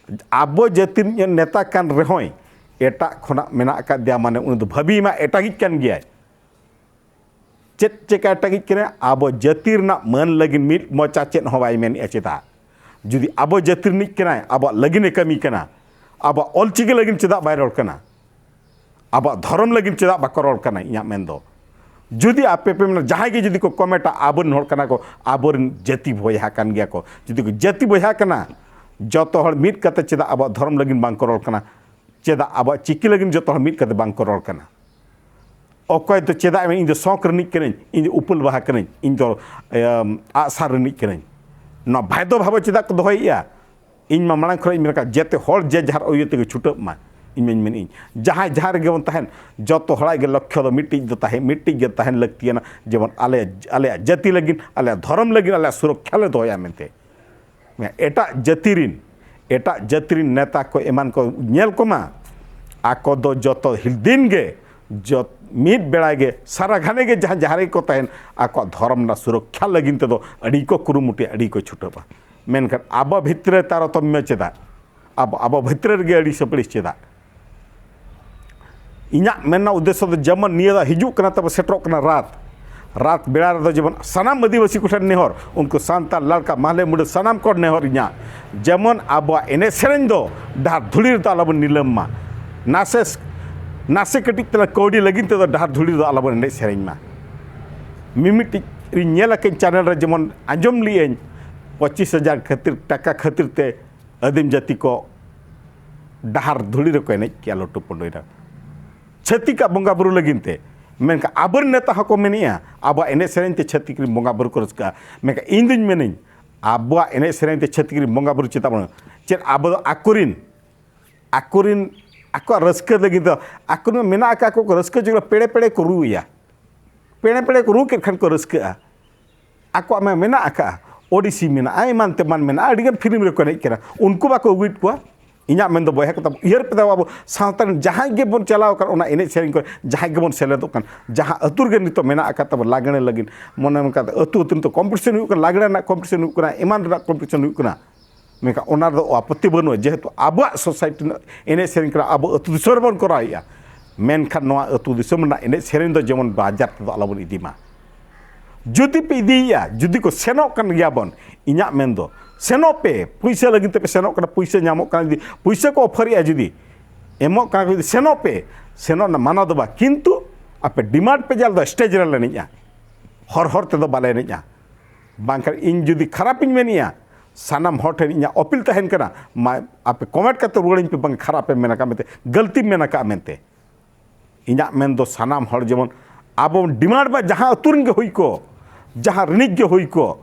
ᱟᱵᱚ ᱡᱟᱹᱛᱤ ᱨᱤᱱᱤᱡ ᱱᱮᱛᱟ ᱠᱟᱱ ᱨᱮᱦᱚᱸᱭ, ᱮᱴᱟᱜ ᱠᱷᱚᱱᱟᱜ ᱢᱮᱱᱟᱜ ᱟᱠᱟᱫᱮᱭᱟ, ᱢᱟᱱᱮ ᱩᱱᱤ ᱫᱚ ᱵᱷᱟᱹᱵᱤ ᱢᱟ ᱮᱴᱟᱜᱤᱡ ᱠᱟᱱ ᱜᱮᱭᱟᱭ᱾ ᱪᱮᱫ ᱪᱮᱠᱟ ᱮᱴᱟᱜᱤᱡ ᱠᱟᱱᱟᱭ? ᱟᱵᱚ ᱡᱟᱹᱛᱤ ᱨᱮᱱᱟᱜ ᱢᱟᱹᱱ ᱞᱟᱹᱜᱤᱫ ᱢᱤᱫ ᱢᱚᱪᱟ ᱪᱮᱫ ᱦᱚᱸ ᱵᱟᱭ ᱢᱮᱱᱮᱫᱼᱟ᱾ ᱪᱮᱫᱟᱜ? ᱡᱩᱫᱤ ᱟᱵᱚ ᱡᱟᱹᱛᱤ ᱨᱤᱱᱤᱡ ᱠᱟᱱᱟᱭ, ᱟᱵᱚᱣᱟᱜ ᱞᱟᱹᱜᱤᱫ ᱮ ᱠᱟᱹᱢᱤ ᱠᱟᱱᱟ, ᱟᱵᱚᱣᱟᱜ ᱚᱞᱪᱤᱠᱤ ᱞᱟᱹᱜᱤᱫ ᱪᱮᱫᱟᱜ ᱵᱟᱭ ᱨᱚᱲ ᱠᱟᱱᱟ? ᱟᱵᱚᱣᱟᱜ ᱫᱷᱚᱨᱚᱢ ᱞᱟᱹᱜᱤᱫ ᱪᱮᱫᱟᱜ ᱵᱟᱠᱚ ᱨᱚᱲ ᱠᱟᱱᱟ? ᱤᱧᱟᱹᱜ ᱢᱮᱱ ᱫᱚ, ᱡᱩᱫᱤ ᱟᱯᱮ ᱯᱮ ᱢᱮᱱᱟ, ᱡᱟᱦᱟᱸᱭ ᱜᱮ ᱡᱩᱫᱤ ᱠᱚ ᱠᱚᱢᱮᱱᱴᱟ, ᱟᱵᱚᱨᱮᱱ ᱦᱚᱲ ᱠᱟᱱᱟ ᱠᱚ, ᱟᱵᱚᱨᱮᱱ ᱡᱟᱹᱛᱤ ᱵᱚᱭᱦᱟ ᱠᱟᱱ ᱜᱮᱭᱟ ᱠᱚ, ᱡᱩᱫᱤ ᱠᱚ ᱡᱟᱹᱛᱤ ᱵᱚᱭᱦᱟ ᱠᱟᱱᱟ, ᱡᱚᱛᱚ ᱦᱚᱲ ᱢᱤᱫ ᱠᱟᱛᱮ ᱪᱮᱫᱟᱜ ᱟᱵᱚᱣᱟᱜ ᱫᱷᱚᱨᱚᱢ ᱞᱟᱹᱜᱤᱫ ᱵᱟᱝ ᱠᱚ ᱨᱚᱲ ᱠᱟᱱᱟ? ᱪᱮᱫᱟᱜ ᱟᱵᱚᱣᱟᱜ ᱪᱤᱠᱤ ᱞᱟᱹᱜᱤᱫ ᱡᱚᱛᱚ ᱦᱚᱲ ᱢᱤᱫ ᱠᱟᱛᱮ ᱵᱟᱝ ᱠᱚ ᱨᱚᱲ ᱠᱟᱱᱟ? ᱚᱠᱚᱭ ᱫᱚ ᱪᱮᱫᱟᱜ ᱮ ᱢᱮᱱᱟ, "ᱤᱧ ᱫᱚ ᱥᱚᱸᱠ ᱨᱤᱱᱤᱡ ᱠᱟᱹᱱᱟᱹᱧ, ᱤᱧ ᱫᱚ ᱩᱯᱟᱹᱞ ᱵᱟᱦᱟ ᱠᱟᱹᱱᱟᱹᱧ, ᱤᱧ ᱫᱚ, ᱮᱢ, ᱟᱜᱼᱥᱟᱨ ᱨᱤᱱᱤᱡ ᱠᱟᱹᱱᱟᱹᱧ"? ᱱᱚᱣᱟ ᱵᱷᱮᱫᱚ ᱵᱷᱟᱵᱚ ᱪᱮᱫᱟᱜ ᱠᱚ ᱫᱚᱦᱚᱭᱮᱫᱼᱟ? ᱤᱧ ᱢᱟ ᱢᱟᱲᱟᱝ ᱠᱷᱚᱱᱟᱜ ᱤᱧ ᱢᱮᱱ ᱠᱟᱜ, ᱡᱮᱛᱮ ᱦᱚᱲ ᱡᱮ ᱡᱟᱦᱟᱨ ᱟᱹᱭᱩᱨ ᱛᱮᱜᱮ ᱪᱷᱩᱴᱟᱹᱜ ᱢᱟ᱾ ᱤᱧ ᱢᱟᱧ ᱢᱮᱱᱮᱫ, ᱡᱟᱦᱟᱸᱭ ᱡᱟᱦᱟᱸ ᱨᱮᱜᱮ ᱵᱚᱱ ᱛᱟᱦᱮᱱ, ᱡᱚᱛᱚ ᱦᱚᱲᱟᱜ ᱜᱮ ᱞᱚᱠᱠᱷᱚ ᱫᱚ ᱢᱤᱫᱴᱤᱡ ᱫᱚ ᱛᱟᱦᱮᱸ, ᱢᱤᱫᱴᱤᱡ ᱜᱮ ᱛᱟᱦᱮᱱ ᱞᱟᱹᱠᱛᱤᱭᱟᱱᱟ, ᱡᱮᱢᱚᱱ ᱟᱞᱮ, ᱟᱞᱮᱭᱟᱜ ᱡᱟᱹᱛᱤ ᱞᱟᱹᱜᱤᱫ, ᱟᱞᱮᱭᱟᱜ ᱫᱷᱚᱨᱚᱢ ᱞᱟᱹᱜᱤᱫ, ᱟᱞᱮᱭᱟᱜ ᱥᱩᱨᱚᱠᱠᱷᱟ ᱞᱮ ᱫᱚᱦᱚᱭᱟ ᱢᱮᱱᱛᱮ᱾ ᱮᱴᱟᱜ ᱡᱟᱹᱛᱤ ᱨᱤᱱ, ᱮᱴᱟᱜ ᱡᱟᱹᱛᱤ ᱨᱤᱱ ᱱᱮᱛᱟ ᱠᱚ ᱮᱢᱟᱱ ᱠᱚ ᱧᱮᱞ ᱠᱚᱢᱟ, ᱟᱠᱚ ᱫᱚ ᱡᱚᱛᱚ ᱦᱤᱞ-, ᱫᱤᱱ ᱜᱮ ᱡᱚᱛ-, ᱢᱤᱫ ᱵᱮᱲᱟ ᱜᱮ ᱥᱟᱨᱟ ᱜᱷᱟᱱᱮ ᱜᱮ ᱡᱟᱦᱟᱸ ᱡᱟᱦᱟᱸ ᱨᱮᱜᱮ ᱠᱚ ᱛᱟᱦᱮᱱ, ᱟᱠᱚᱣᱟᱜ ᱫᱷᱚᱨᱚᱢ ᱨᱮᱱᱟᱜ ᱥᱩᱨᱚᱠᱠᱷᱟ ᱞᱟᱹᱜᱤᱫ ᱛᱮᱫᱚ ᱟᱹᱰᱤ ᱠᱚ ᱠᱩᱨᱩᱢᱩᱴᱩᱭᱟ, ᱟᱹᱰᱤ ᱠᱚ ᱪᱷᱩᱴᱟᱹᱜᱼᱟ᱾ ᱢᱮᱱᱠᱷᱟᱱ ᱟᱵᱚ ᱵᱷᱤᱛᱨᱤ ᱨᱮ ᱛᱟᱨᱚᱛᱚᱢᱭᱚ ᱪᱮᱫᱟᱜ? ᱟᱵᱚ ᱟᱵᱚ ᱵᱷᱤᱛᱨᱤ ᱨᱮᱜᱮ ᱟᱹᱲᱤᱥ ᱟᱹᱯᱲᱤᱥ ᱪᱮᱫᱟᱜ? ᱤᱧᱟᱹᱜ ᱢᱮᱱ ᱨᱮᱱᱟᱜ ᱩᱫᱽᱫᱮᱥᱥᱚ ᱫᱚ ᱡᱮᱢᱚᱱ ᱱᱤᱭᱟᱹ ᱫᱚ ᱦᱤᱡᱩᱜ ᱠᱟᱱᱟ, ᱛᱟᱵᱚ ᱥᱮᱴᱮᱨᱚᱜ ᱠᱟᱱᱟ ᱨᱟᱛ᱾ ᱨᱟᱛ ᱵᱮᱲᱟ ᱨᱮᱫᱚ ᱡᱮᱢᱚᱱ ᱥᱟᱱᱟᱢ ᱟᱹᱫᱤᱵᱟᱹᱥᱤ ᱠᱚᱴᱷᱮᱱ ᱱᱮᱦᱚᱨ, ᱩᱱᱠᱩ ᱥᱟᱱᱛᱟᱲ, ᱞᱟᱲᱠᱟ, ᱢᱟᱦᱞᱮ, ᱢᱩᱰᱟᱹ ᱥᱟᱱᱟᱢ ᱠᱚ ᱱᱮᱦᱚᱨ ᱤᱧᱟᱹᱜ, ᱡᱮᱢᱚᱱ ᱟᱵᱚᱣᱟᱜ ᱮᱱᱮᱡ ᱥᱮᱨᱮᱧ ᱫᱚ ᱰᱟᱦᱟᱨ ᱫᱷᱩᱲᱤ ᱨᱮᱫᱚ ᱟᱞᱚᱵᱚᱱ ᱱᱤᱞᱟᱹᱢ ᱢᱟ᱾ ᱱᱟᱥᱮ ᱱᱟᱥᱮ ᱠᱟᱹᱴᱤᱡ ᱛᱮᱞᱟᱝ ᱠᱟᱹᱣᱰᱤ ᱞᱟᱹᱜᱤᱫ ᱛᱮᱫᱚ ᱰᱟᱦᱟᱨ ᱫᱷᱩᱲᱤ ᱨᱮᱫᱚ ᱟᱞᱚᱵᱚᱱ ᱮᱱᱮᱡ ᱥᱮᱨᱮᱧ ᱢᱟ᱾ ᱢᱤᱢᱤᱫᱴᱤᱡ ᱤᱧ ᱧᱮᱞ ᱟᱠᱟᱫᱟᱹᱧ ᱪᱮᱱᱮᱞ ᱨᱮ, ᱡᱮᱢᱚᱱ ᱟᱸᱡᱚᱢ ᱞᱮᱫᱟᱹᱧ, ᱯᱚᱸᱪᱤᱥ ᱦᱟᱡᱟᱨ ᱠᱷᱟᱹᱛᱤᱨ, ᱴᱟᱠᱟ ᱠᱷᱟᱹᱛᱤᱨ ᱛᱮ ᱟᱹᱫᱤᱢ ᱡᱟᱹᱛᱤ ᱠᱚ ᱰᱟᱦᱟᱨ ᱫᱷᱩᱲᱤ ᱨᱮᱠᱚ ᱮᱱᱮᱡ ᱠᱮᱜᱼᱟ, ᱞᱟᱹᱴᱩ ᱯᱟᱹᱰᱩᱭ ᱨᱮ᱾ ᱪᱷᱟᱹᱛᱤᱠᱟᱜ ᱵᱚᱸᱜᱟ ᱵᱩᱨᱩ ᱞᱟᱹᱜᱤᱫ ᱛᱮ᱾ ᱢᱮᱱᱠᱷᱟᱱ ᱟᱵᱚᱨᱮᱱ ᱱᱮᱛᱟ ᱦᱚᱸᱠᱚ ᱢᱮᱱᱮᱜᱼᱟ, ᱟᱵᱚᱣᱟᱜ ᱮᱱᱮᱡ ᱥᱮᱨᱮᱧ ᱛᱮ ᱪᱷᱟᱹᱛᱤᱠ ᱨᱮᱱ ᱵᱚᱸᱜᱟ ᱵᱩᱨᱩ ᱠᱚ ᱨᱟᱹᱥᱠᱟᱹᱜᱼᱟ᱾ ᱢᱮᱱᱠᱷᱟᱱ ᱤᱧ ᱫᱩᱧ ᱢᱮᱱᱟᱹᱧ, ᱟᱵᱚᱣᱟᱜ ᱮᱱᱮᱡ ᱥᱮᱨᱮᱧ ᱛᱮ ᱪᱷᱟᱹᱛᱤᱠ ᱨᱮᱱ ᱵᱚᱸᱜᱟ ᱵᱩᱨᱩ ᱪᱮᱫᱟᱜ ᱵᱟᱹᱱᱩᱜᱼᱟ? ᱪᱮᱫ ᱟᱵᱚ ᱫᱚ ᱟᱠᱚᱨᱮᱱ, ᱟᱠᱚᱨᱮᱱ, ᱟᱠᱚᱣᱟᱜ ᱨᱟᱹᱥᱠᱟᱹ ᱞᱟᱹᱜᱤᱫ ᱫᱚ, ᱟᱠᱚᱨᱮᱱ ᱢᱮᱱᱟᱜ ᱟᱠᱟᱫ ᱠᱚ, ᱨᱟᱹᱥᱠᱟᱹ ᱡᱚᱝ ᱨᱮ ᱯᱮᱲᱮ ᱯᱮᱲᱮ ᱠᱚ ᱨᱩᱭᱟ᱾ ᱯᱮᱲᱮ ᱯᱮᱲᱮ ᱠᱚ ᱨᱩ ᱠᱮᱫ ᱠᱷᱟᱱ ᱠᱚ ᱨᱟᱹᱥᱠᱟᱹᱜᱼᱟ᱾ ᱟᱠᱚᱣᱟᱜ ᱢᱟ ᱢᱮᱱᱟᱜ ᱟᱠᱟᱫᱼᱟ, ᱳᱰᱤᱥᱤ ᱢᱮᱱᱟᱜᱼᱟ, ᱮᱢᱟᱱ ᱛᱮᱢᱟᱱ ᱢᱮᱱᱟᱜᱼᱟ, ᱟᱹᱰᱤᱜᱟᱱ ᱯᱷᱤᱞᱢ ᱨᱮᱠᱚ ᱮᱱᱮᱡ ᱠᱟᱱᱟ, ᱩᱱᱠᱩ ᱵᱟᱠᱚ ᱟᱹᱜᱩᱭᱮᱫ ᱠᱚᱣᱟ᱾ ᱤᱧᱟᱹᱜ ᱢᱮᱱᱫᱚ ᱵᱚᱭᱦᱟ ᱠᱚ ᱛᱟᱵᱚ, ᱩᱭᱦᱟᱹᱨ ᱯᱮ ᱛᱟᱵᱚ, ᱟᱵᱚ ᱥᱟᱶᱛᱟ ᱨᱮᱱ ᱡᱟᱦᱟᱸᱭ ᱜᱮᱵᱚᱱ ᱪᱟᱞᱟᱣ ᱟᱠᱟᱱ, ᱚᱱᱟ ᱮᱱᱮᱡ ᱥᱮᱨᱮᱧ ᱠᱚᱨᱮ ᱡᱟᱦᱟᱸᱭ ᱜᱮᱵᱚᱱ ᱥᱮᱞᱮᱫᱚᱜ ᱠᱟᱱ, ᱡᱟᱦᱟᱸ ᱟᱹᱛᱩ ᱨᱮᱜᱮ ᱱᱤᱛᱚᱜ ᱢᱮᱱᱟᱜ ᱟᱠᱟᱫ ᱛᱟᱵᱚ ᱞᱟᱜᱽᱬᱮ ᱞᱟᱹᱜᱤᱫ, ᱢᱚᱱᱮ ᱚᱱᱠᱟ ᱟᱹᱛᱩ ᱟᱹᱛᱩ ᱱᱤᱛᱚᱜ ᱠᱚᱢᱯᱤᱴᱤᱥᱚᱱ ᱦᱩᱭᱩᱜ ᱠᱟᱱᱟ, ᱞᱟᱜᱽᱬᱮ ᱨᱮᱱᱟᱜ ᱠᱚᱢᱯᱤᱴᱤᱥᱚᱱ ᱦᱩᱭᱩᱜ ᱠᱟᱱᱟ, ᱮᱢᱟᱱ ᱨᱮᱱᱟᱜ ᱠᱚᱢᱯᱤᱴᱤᱥᱚᱱ ᱦᱩᱭᱩᱜ ᱠᱟᱱᱟ᱾ ᱢᱮᱱᱠᱷᱟᱱ ᱚᱱᱟ ᱨᱮᱫᱚ ᱟᱯᱚᱛᱛᱤ ᱵᱟᱹᱱᱩᱜᱼᱟ, ᱡᱮᱦᱮᱛᱩ ᱟᱵᱚᱣᱟᱜ ᱥᱳᱥᱟᱭᱴᱤ ᱨᱮᱱᱟᱜ ᱮᱱᱮᱡ ᱥᱮᱨᱮᱧ ᱠᱟᱱᱟ, ᱟᱵᱚ ᱟᱹᱛᱩ ᱫᱤᱥᱚᱢ ᱨᱮᱵᱚᱱ ᱠᱚᱨᱟᱣᱮᱫᱼᱟ᱾ ᱢᱮᱱᱠᱷᱟᱱ ᱱᱚᱣᱟ ᱟᱹᱛᱩ ᱫᱤᱥᱚᱢ ᱨᱮᱱᱟᱜ ᱮᱱᱮᱡ ᱥᱮᱨᱮᱧ ᱫᱚ ᱡᱮᱢᱚᱱ ᱵᱟᱡᱟᱨ ᱛᱮᱫᱚ ᱟᱞᱚᱵᱚᱱ ᱤᱫᱤ ᱢᱟ᱾ ᱡᱩᱫᱤ ᱯᱮ ᱤᱫᱤᱭᱮᱫᱼᱟ, ᱡᱩᱫᱤ ᱠᱚ ᱥᱮᱱᱚᱜ ᱠᱟᱱ ᱜᱮᱭᱟ ᱵᱚᱱ, ᱤᱧᱟᱹᱜ ᱢᱮᱱ ᱫᱚ ᱥᱮᱱᱚᱜ ᱯᱮ, ᱯᱩᱭᱥᱟᱹ ᱞᱟᱹᱜᱤᱫ ᱛᱮᱯᱮ ᱥᱮᱱᱚᱜ ᱠᱟᱱᱟ, ᱯᱩᱭᱥᱟᱹ ᱧᱟᱢᱚᱜ ᱠᱟᱱᱟ, ᱡᱩᱫᱤ ᱯᱩᱭᱥᱟᱹ ᱠᱚ ᱚᱯᱷᱟᱨᱮᱜᱼᱟ, ᱡᱩᱫᱤ ᱮᱢᱚᱜ ᱠᱟᱱᱟ ᱠᱚ, ᱡᱩᱫᱤ ᱥᱮᱱᱚᱜ ᱯᱮ, ᱥᱮᱱᱚᱜ ᱨᱮᱱᱟᱜ ᱢᱟᱱᱟ ᱫᱚ ᱵᱟᱝ, ᱠᱤᱱᱛᱩ ᱟᱯᱮ ᱰᱤᱢᱟᱱᱰ ᱯᱮ ᱡᱮ ᱟᱞᱮ ᱫᱚ ᱥᱴᱮᱡᱽ ᱨᱮᱞᱮ ᱮᱱᱮᱡᱼᱟ, ᱦᱚᱨ ᱦᱚᱨ ᱛᱮᱫᱚ ᱵᱟᱞᱮ ᱮᱱᱮᱡᱼᱟ᱾ ᱵᱟᱝᱠᱷᱟᱱ ᱤᱧ ᱡᱩᱫᱤ ᱠᱷᱟᱨᱟᱯᱤᱧ ᱢᱮᱱᱮᱜᱼᱟ, ᱥᱟᱱᱟᱢ ᱦᱚᱲ ᱴᱷᱮᱱ ᱤᱧᱟᱹᱜ ᱟᱯᱤᱞ ᱛᱟᱦᱮᱱ ᱠᱟᱱᱟ, ᱢᱟ ᱟᱯᱮ ᱠᱚᱢᱮᱱᱴ ᱠᱟᱛᱮ ᱨᱩᱣᱟᱹᱲᱟᱹᱧ ᱯᱮ, ᱵᱟᱝ ᱠᱷᱟᱨᱟᱯᱮᱢ ᱢᱮᱱ ᱟᱠᱟᱫ ᱢᱮᱱᱛᱮ, ᱜᱟᱹᱞᱛᱤᱢ ᱢᱮᱱ ᱟᱠᱟᱫ ᱢᱮᱱᱛᱮ᱾ ᱤᱧᱟᱹᱜ ᱢᱮᱱ ᱫᱚ ᱥᱟᱱᱟᱢ ᱦᱚᱲ ᱡᱮᱢᱚᱱ ᱟᱵᱚ ᱰᱤᱢᱟᱱᱰ ᱢᱟ, ᱡᱟᱦᱟᱸ ᱟᱹᱛᱩ ᱨᱮᱱ ᱜᱮ ᱦᱩᱭ ᱠᱚ, ᱡᱟᱦᱟᱸ ᱨᱤᱱᱤᱡ ᱜᱮ ᱦᱩᱭ ᱠᱚ,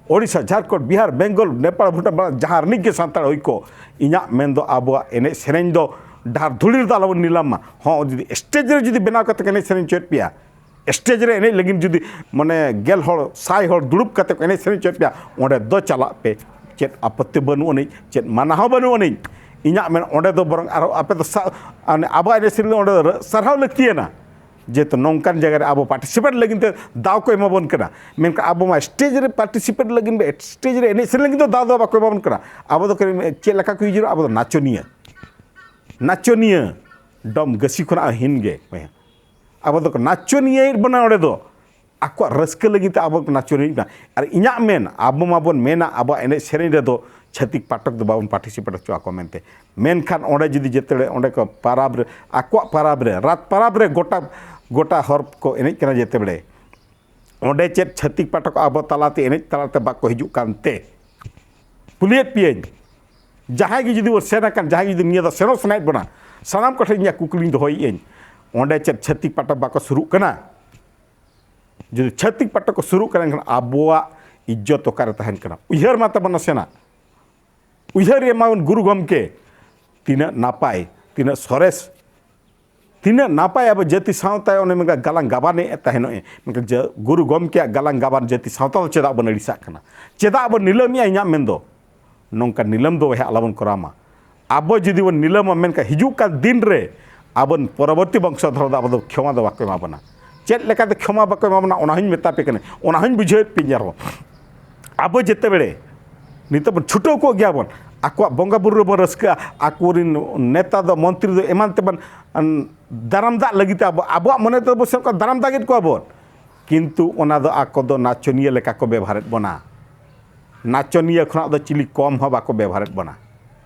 ᱳᱰᱤᱥᱟ, ᱡᱷᱟᱲᱠᱷᱚᱸᱰ, ᱵᱤᱦᱟᱨ, ᱵᱮᱝᱜᱚᱞ, ᱱᱮᱯᱟᱲ, ᱵᱷᱩᱴᱟᱱ, ᱵᱟᱝᱞᱟ, ᱡᱟᱦᱟᱸ ᱨᱤᱱᱤᱡ ᱜᱮ ᱥᱟᱱᱛᱟᱲ ᱦᱩᱭ ᱠᱚ, ᱤᱧᱟᱹᱜ ᱢᱮᱱ ᱫᱚ ᱟᱵᱚᱣᱟᱜ ᱮᱱᱮᱡ ᱥᱮᱨᱮᱧ ᱫᱚ ᱰᱟᱦᱟᱨ ᱫᱷᱩᱲᱤ ᱨᱮᱫᱚ ᱟᱞᱚᱵᱚᱱ ᱱᱤᱞᱟᱢ ᱢᱟ᱾ ᱦᱚᱸ, ᱡᱩᱫᱤ ᱥᱴᱮᱡᱽ ᱨᱮ ᱡᱩᱫᱤ ᱵᱮᱱᱟᱣ ᱠᱟᱛᱮ ᱠᱚ ᱮᱱᱮᱡ ᱥᱮᱨᱮᱧ ᱦᱚᱪᱚᱭᱮᱫ ᱯᱮᱭᱟ, ᱥᱴᱮᱡᱽ ᱨᱮ ᱮᱱᱮᱡ ᱞᱟᱹᱜᱤᱫ ᱡᱩᱫᱤ ᱢᱟᱱᱮ ᱜᱮᱞ ᱦᱚᱲ, ᱥᱟᱭ ᱦᱚᱲ ᱫᱩᱲᱩᱵ ᱠᱟᱛᱮ ᱠᱚ ᱮᱱᱮᱡ ᱥᱮᱨᱮᱧ ᱦᱚᱪᱚᱭᱮᱫ ᱯᱮᱭᱟ, ᱚᱸᱰᱮ ᱫᱚ ᱪᱟᱞᱟᱜ ᱯᱮ, ᱪᱮᱫ ᱟᱯᱚᱛᱛᱤ ᱵᱟᱹᱱᱩᱜ ᱟᱹᱱᱤᱡ, ᱪᱮᱫ ᱢᱟᱱᱟ ᱦᱚᱸ ᱵᱟᱹᱱᱩᱜ ᱟᱹᱱᱤᱡ᱾ ᱤᱧᱟᱹᱜ ᱢᱮᱱ, ᱚᱸᱰᱮ ᱫᱚ ᱵᱚᱨᱚᱝ ᱟᱨᱦᱚᱸ ᱟᱯᱮ ᱫᱚ ᱥᱟ-, ᱢᱟᱱᱮ ᱟᱵᱚᱣᱟᱜ ᱮᱱᱮᱡ ᱥᱮᱨᱮᱧ ᱫᱚ ᱚᱸᱰᱮ ᱫᱚ ᱥᱟᱨᱦᱟᱣ ᱞᱟᱹᱠᱛᱤᱭᱟᱱᱟ᱾ ᱡᱮᱦᱮᱛᱩ ᱱᱚᱝᱠᱟᱱ ᱡᱟᱭᱜᱟ ᱨᱮ ᱟᱵᱚ ᱯᱟᱨᱴᱤᱥᱤᱯᱮᱴ ᱞᱟᱹᱜᱤᱫ ᱛᱮ ᱫᱟᱣ ᱠᱚ ᱮᱢᱟᱵᱚᱱ ᱠᱟᱱᱟ, ᱢᱮᱱᱠᱷᱟᱱ ᱟᱵᱚ ᱢᱟ ᱥᱴᱮᱡᱽ ᱨᱮ ᱯᱟᱨᱴᱤᱥᱤᱯᱮᱴ ᱞᱟᱹᱜᱤᱫ, ᱥᱴᱮᱡᱽ ᱨᱮ ᱮᱱᱮᱡ ᱥᱮᱨᱮᱧ ᱞᱟᱹᱜᱤᱫ ᱫᱚ ᱫᱟᱣ ᱫᱚ ᱵᱟᱠᱚ ᱮᱢᱟᱵᱚᱱ ᱠᱟᱱᱟ᱾ ᱟᱵᱚ ᱫᱚ ᱪᱮᱫ ᱞᱮᱠᱟ ᱠᱚ ᱩᱭᱦᱟᱹᱨᱟ? ᱟᱵᱚ ᱫᱚ ᱱᱟᱪᱚᱱᱤᱭᱟᱹ, ᱱᱟᱪᱚᱱᱤᱭᱟᱹ ᱰᱚᱢ ᱜᱟᱹᱥᱤ ᱠᱷᱚᱱᱟᱜ ᱦᱚᱸ ᱦᱤᱱ ᱜᱮ᱾ ᱟᱵᱚ ᱫᱚᱠᱚ ᱱᱟᱪᱚᱱᱤᱭᱟᱹᱭᱮᱫ ᱵᱚᱱᱟ ᱚᱸᱰᱮ ᱫᱚ, ᱟᱠᱚᱣᱟᱜ ᱨᱟᱹᱥᱠᱟᱹ ᱞᱟᱹᱜᱤᱫ ᱛᱮ ᱟᱵᱚ ᱠᱚ ᱱᱟᱪᱚᱱᱤᱭᱟᱹ ᱠᱟᱱᱟ᱾ ᱟᱨ ᱤᱧᱟᱹᱜ ᱢᱮᱱ, ᱟᱵᱚ ᱢᱟᱵᱚᱱ ᱢᱮᱱᱟ ᱟᱵᱚᱣᱟᱜ ᱮᱱᱮᱡ ᱥᱮᱨᱮᱧ ᱨᱮᱫᱚ ᱪᱷᱟᱹᱛᱤᱠ ᱯᱟᱴᱷᱚᱠ ᱫᱚ ᱵᱟᱵᱚᱱ ᱯᱟᱨᱴᱤᱥᱤᱯᱮᱴ ᱦᱚᱪᱚ ᱟᱠᱚ ᱢᱮᱱᱛᱮ, ᱢᱮᱱᱠᱷᱟᱱ ᱚᱸᱰᱮ ᱡᱩᱫᱤ ᱡᱮᱛᱮ ᱚᱸᱰᱮ ᱠᱚ ᱯᱟᱨᱟᱵᱽ ᱨᱮ, ᱟᱠᱚᱣᱟᱜ ᱯᱟᱨᱟᱵᱽ ᱨᱮ, ᱨᱟᱛ ᱯᱟᱨᱟᱵᱽ ᱨᱮ ᱜᱚᱴᱟ, ᱜᱚᱴᱟ ᱦᱚᱲ ᱠᱚ ᱮᱱᱮᱡ ᱠᱟᱱᱟ ᱡᱮᱛᱮ ᱵᱮᱲᱮ, ᱚᱸᱰᱮ ᱪᱮᱫ ᱪᱷᱟᱹᱛᱤᱠ ᱯᱟᱴᱷᱚᱠ ᱟᱵᱚ ᱛᱟᱞᱟᱛᱮ ᱮᱱᱮᱡ ᱛᱟᱞᱟᱛᱮ ᱵᱟᱠᱚ ᱦᱤᱡᱩᱜ ᱠᱟᱱᱛᱮ? ᱠᱩᱞᱤᱭᱮᱫ ᱯᱮᱭᱟᱹᱧ, ᱡᱟᱦᱟᱸᱭ ᱜᱮ ᱡᱩᱫᱤ ᱵᱚᱱ ᱥᱮᱱ ᱟᱠᱟᱱ, ᱡᱟᱦᱟᱸᱭ ᱜᱮ ᱡᱩᱫᱤ ᱱᱤᱭᱟᱹ ᱫᱚ ᱥᱮᱱᱚᱜ ᱥᱟᱱᱟᱭᱮᱫ ᱵᱚᱱᱟ, ᱥᱟᱱᱟᱢ ᱠᱚᱴᱷᱮᱱ ᱤᱧᱟᱹᱜ ᱠᱩᱠᱞᱤᱧ ᱫᱚᱦᱚᱭᱮᱫ ᱟᱹᱧ, ᱚᱸᱰᱮ ᱪᱮᱫ ᱪᱷᱟᱹᱛᱤᱠ ᱯᱟᱴᱷᱚᱠ ᱵᱟᱠᱚ ᱥᱩᱨᱩᱜ ᱠᱟᱱᱟ? ᱡᱩᱫᱤ ᱪᱷᱟᱹᱛᱤᱠ ᱯᱟᱴᱷᱚᱠ ᱠᱚ ᱥᱩᱨᱩᱜ ᱠᱟᱱᱟ, ᱮᱱᱠᱷᱟᱱ ᱟᱵᱚᱣᱟᱜ ᱤᱡᱽᱡᱚᱛ ᱚᱠᱟᱨᱮ ᱛᱟᱦᱮᱱ ᱠᱟᱱᱟ? ᱩᱭᱦᱟᱹᱨ ᱢᱟ ᱛᱟᱵᱚᱱ ᱱᱟᱥᱮᱱᱟᱜ, ᱩᱭᱦᱟᱹᱨ ᱮᱢᱟᱵᱚᱱ ᱜᱩᱨᱩ ᱜᱚᱢᱠᱮ, ᱛᱤᱱᱟᱹᱜ ᱱᱟᱯᱟᱭ, ᱛᱤᱱᱟᱹᱜ ᱥᱚᱨᱮᱥ, ᱛᱤᱱᱟᱹᱜ ᱱᱟᱯᱟᱭ ᱟᱵᱚ ᱡᱟᱹᱛᱤ ᱥᱟᱶᱛᱟ ᱚᱱᱮ ᱢᱮᱱᱠᱷᱟᱱ ᱜᱟᱞᱟᱝ ᱜᱟᱵᱟᱱᱮ ᱛᱟᱦᱮᱱᱚᱜ ᱮ, ᱢᱮᱱᱠᱷᱟᱱ ᱡᱮ ᱜᱩᱨᱩ ᱜᱚᱢᱠᱮᱭᱟᱜ ᱜᱟᱞᱟᱝ ᱜᱟᱵᱟᱱ ᱡᱟᱹᱛᱤ ᱥᱟᱶᱛᱟ ᱫᱚ ᱪᱮᱫᱟᱜ ᱵᱚᱱ ᱟᱹᱲᱤᱥᱟᱜ ᱠᱟᱱᱟ? ᱪᱮᱫᱟᱜ ᱵᱚᱱ ᱱᱤᱞᱟᱹᱢᱮᱜᱼᱟ? ᱤᱧᱟᱹᱜ ᱢᱮᱱ ᱫᱚ ᱱᱚᱝᱠᱟ ᱱᱤᱞᱟᱹᱢ ᱫᱚ ᱵᱚᱭᱦᱟ ᱟᱞᱚᱵᱚᱱ ᱠᱚᱨᱟᱣ ᱢᱟ᱾ ᱟᱵᱚ ᱡᱩᱫᱤ ᱵᱚᱱ ᱱᱤᱞᱟᱹᱢᱟ, ᱢᱮᱱᱠᱷᱟᱱ ᱦᱤᱡᱩᱜ ᱠᱟᱱ ᱫᱤᱱ ᱨᱮ ᱟᱵᱚ ᱯᱚᱨᱚᱵᱚᱨᱛᱤ ᱵᱚᱝᱥᱚᱫᱷᱚᱨ ᱫᱚ ᱟᱵᱚ ᱫᱚ ᱠᱷᱮᱢᱟ ᱫᱚ ᱵᱟᱠᱚ ᱮᱢᱟ ᱵᱚᱱᱟ᱾ ᱪᱮᱫ ᱞᱮᱠᱟᱛᱮ ᱠᱷᱮᱢᱟ ᱵᱟᱠᱚ ᱮᱢᱟ ᱵᱚᱱᱟ, ᱚᱱᱟ ᱦᱚᱸᱧ ᱢᱮᱛᱟ ᱯᱮ ᱠᱟᱱᱟ, ᱚᱱᱟ ᱦᱚᱸᱧ ᱵᱩᱡᱷᱟᱹᱣᱮᱫ ᱯᱮᱭᱟ ᱟᱨᱦᱚᱸ᱾ ᱟᱵᱚ ᱡᱮᱛᱮ ᱵᱮᱲᱮ ᱱᱤᱛᱚᱜ ᱵᱚᱱ ᱪᱷᱩᱴᱟᱹᱣ ᱠᱚᱜ ᱜᱮᱭᱟ ᱵᱚᱱ, ᱟᱠᱚᱣᱟᱜ ᱵᱚᱸᱜᱟ ᱵᱩᱨᱩ ᱨᱮᱵᱚᱱ ᱨᱟᱹᱥᱠᱟᱹᱜᱼᱟ, ᱟᱠᱚᱨᱮᱱ ᱱᱮᱛᱟ ᱫᱚ, ᱢᱚᱱᱛᱨᱤ ᱫᱚ, ᱮᱢᱟᱱ ᱛᱮᱢᱟᱱ ᱟᱱ ᱫᱟᱨᱟᱢ ᱫᱟᱜ ᱞᱟᱹᱜᱤᱫ ᱛᱮ ᱟᱵᱚ, ᱟᱵᱚᱣᱟᱜ ᱢᱚᱱᱮ ᱛᱮᱫᱚ ᱵᱚᱱ ᱥᱮᱱᱚᱜ ᱠᱟᱱᱟ, ᱫᱟᱨᱟᱢ ᱫᱟᱜᱮᱫ ᱠᱚᱣᱟ ᱵᱚᱱ, ᱠᱤᱱᱛᱩ ᱚᱱᱟ ᱫᱚ ᱟᱠᱚ ᱫᱚ ᱱᱟᱪᱚᱱᱤᱭᱟᱹ ᱞᱮᱠᱟ ᱠᱚ ᱵᱮᱵᱷᱟᱨᱮᱫ ᱵᱚᱱᱟ᱾ ᱱᱟᱪᱚᱱᱤᱭᱟᱹ ᱠᱷᱚᱱᱟᱜ ᱫᱚ ᱪᱤᱞᱤ ᱠᱚᱢ ᱦᱚᱸ ᱵᱟᱠᱚ ᱵᱮᱵᱷᱟᱨᱮᱫ ᱵᱚᱱᱟ᱾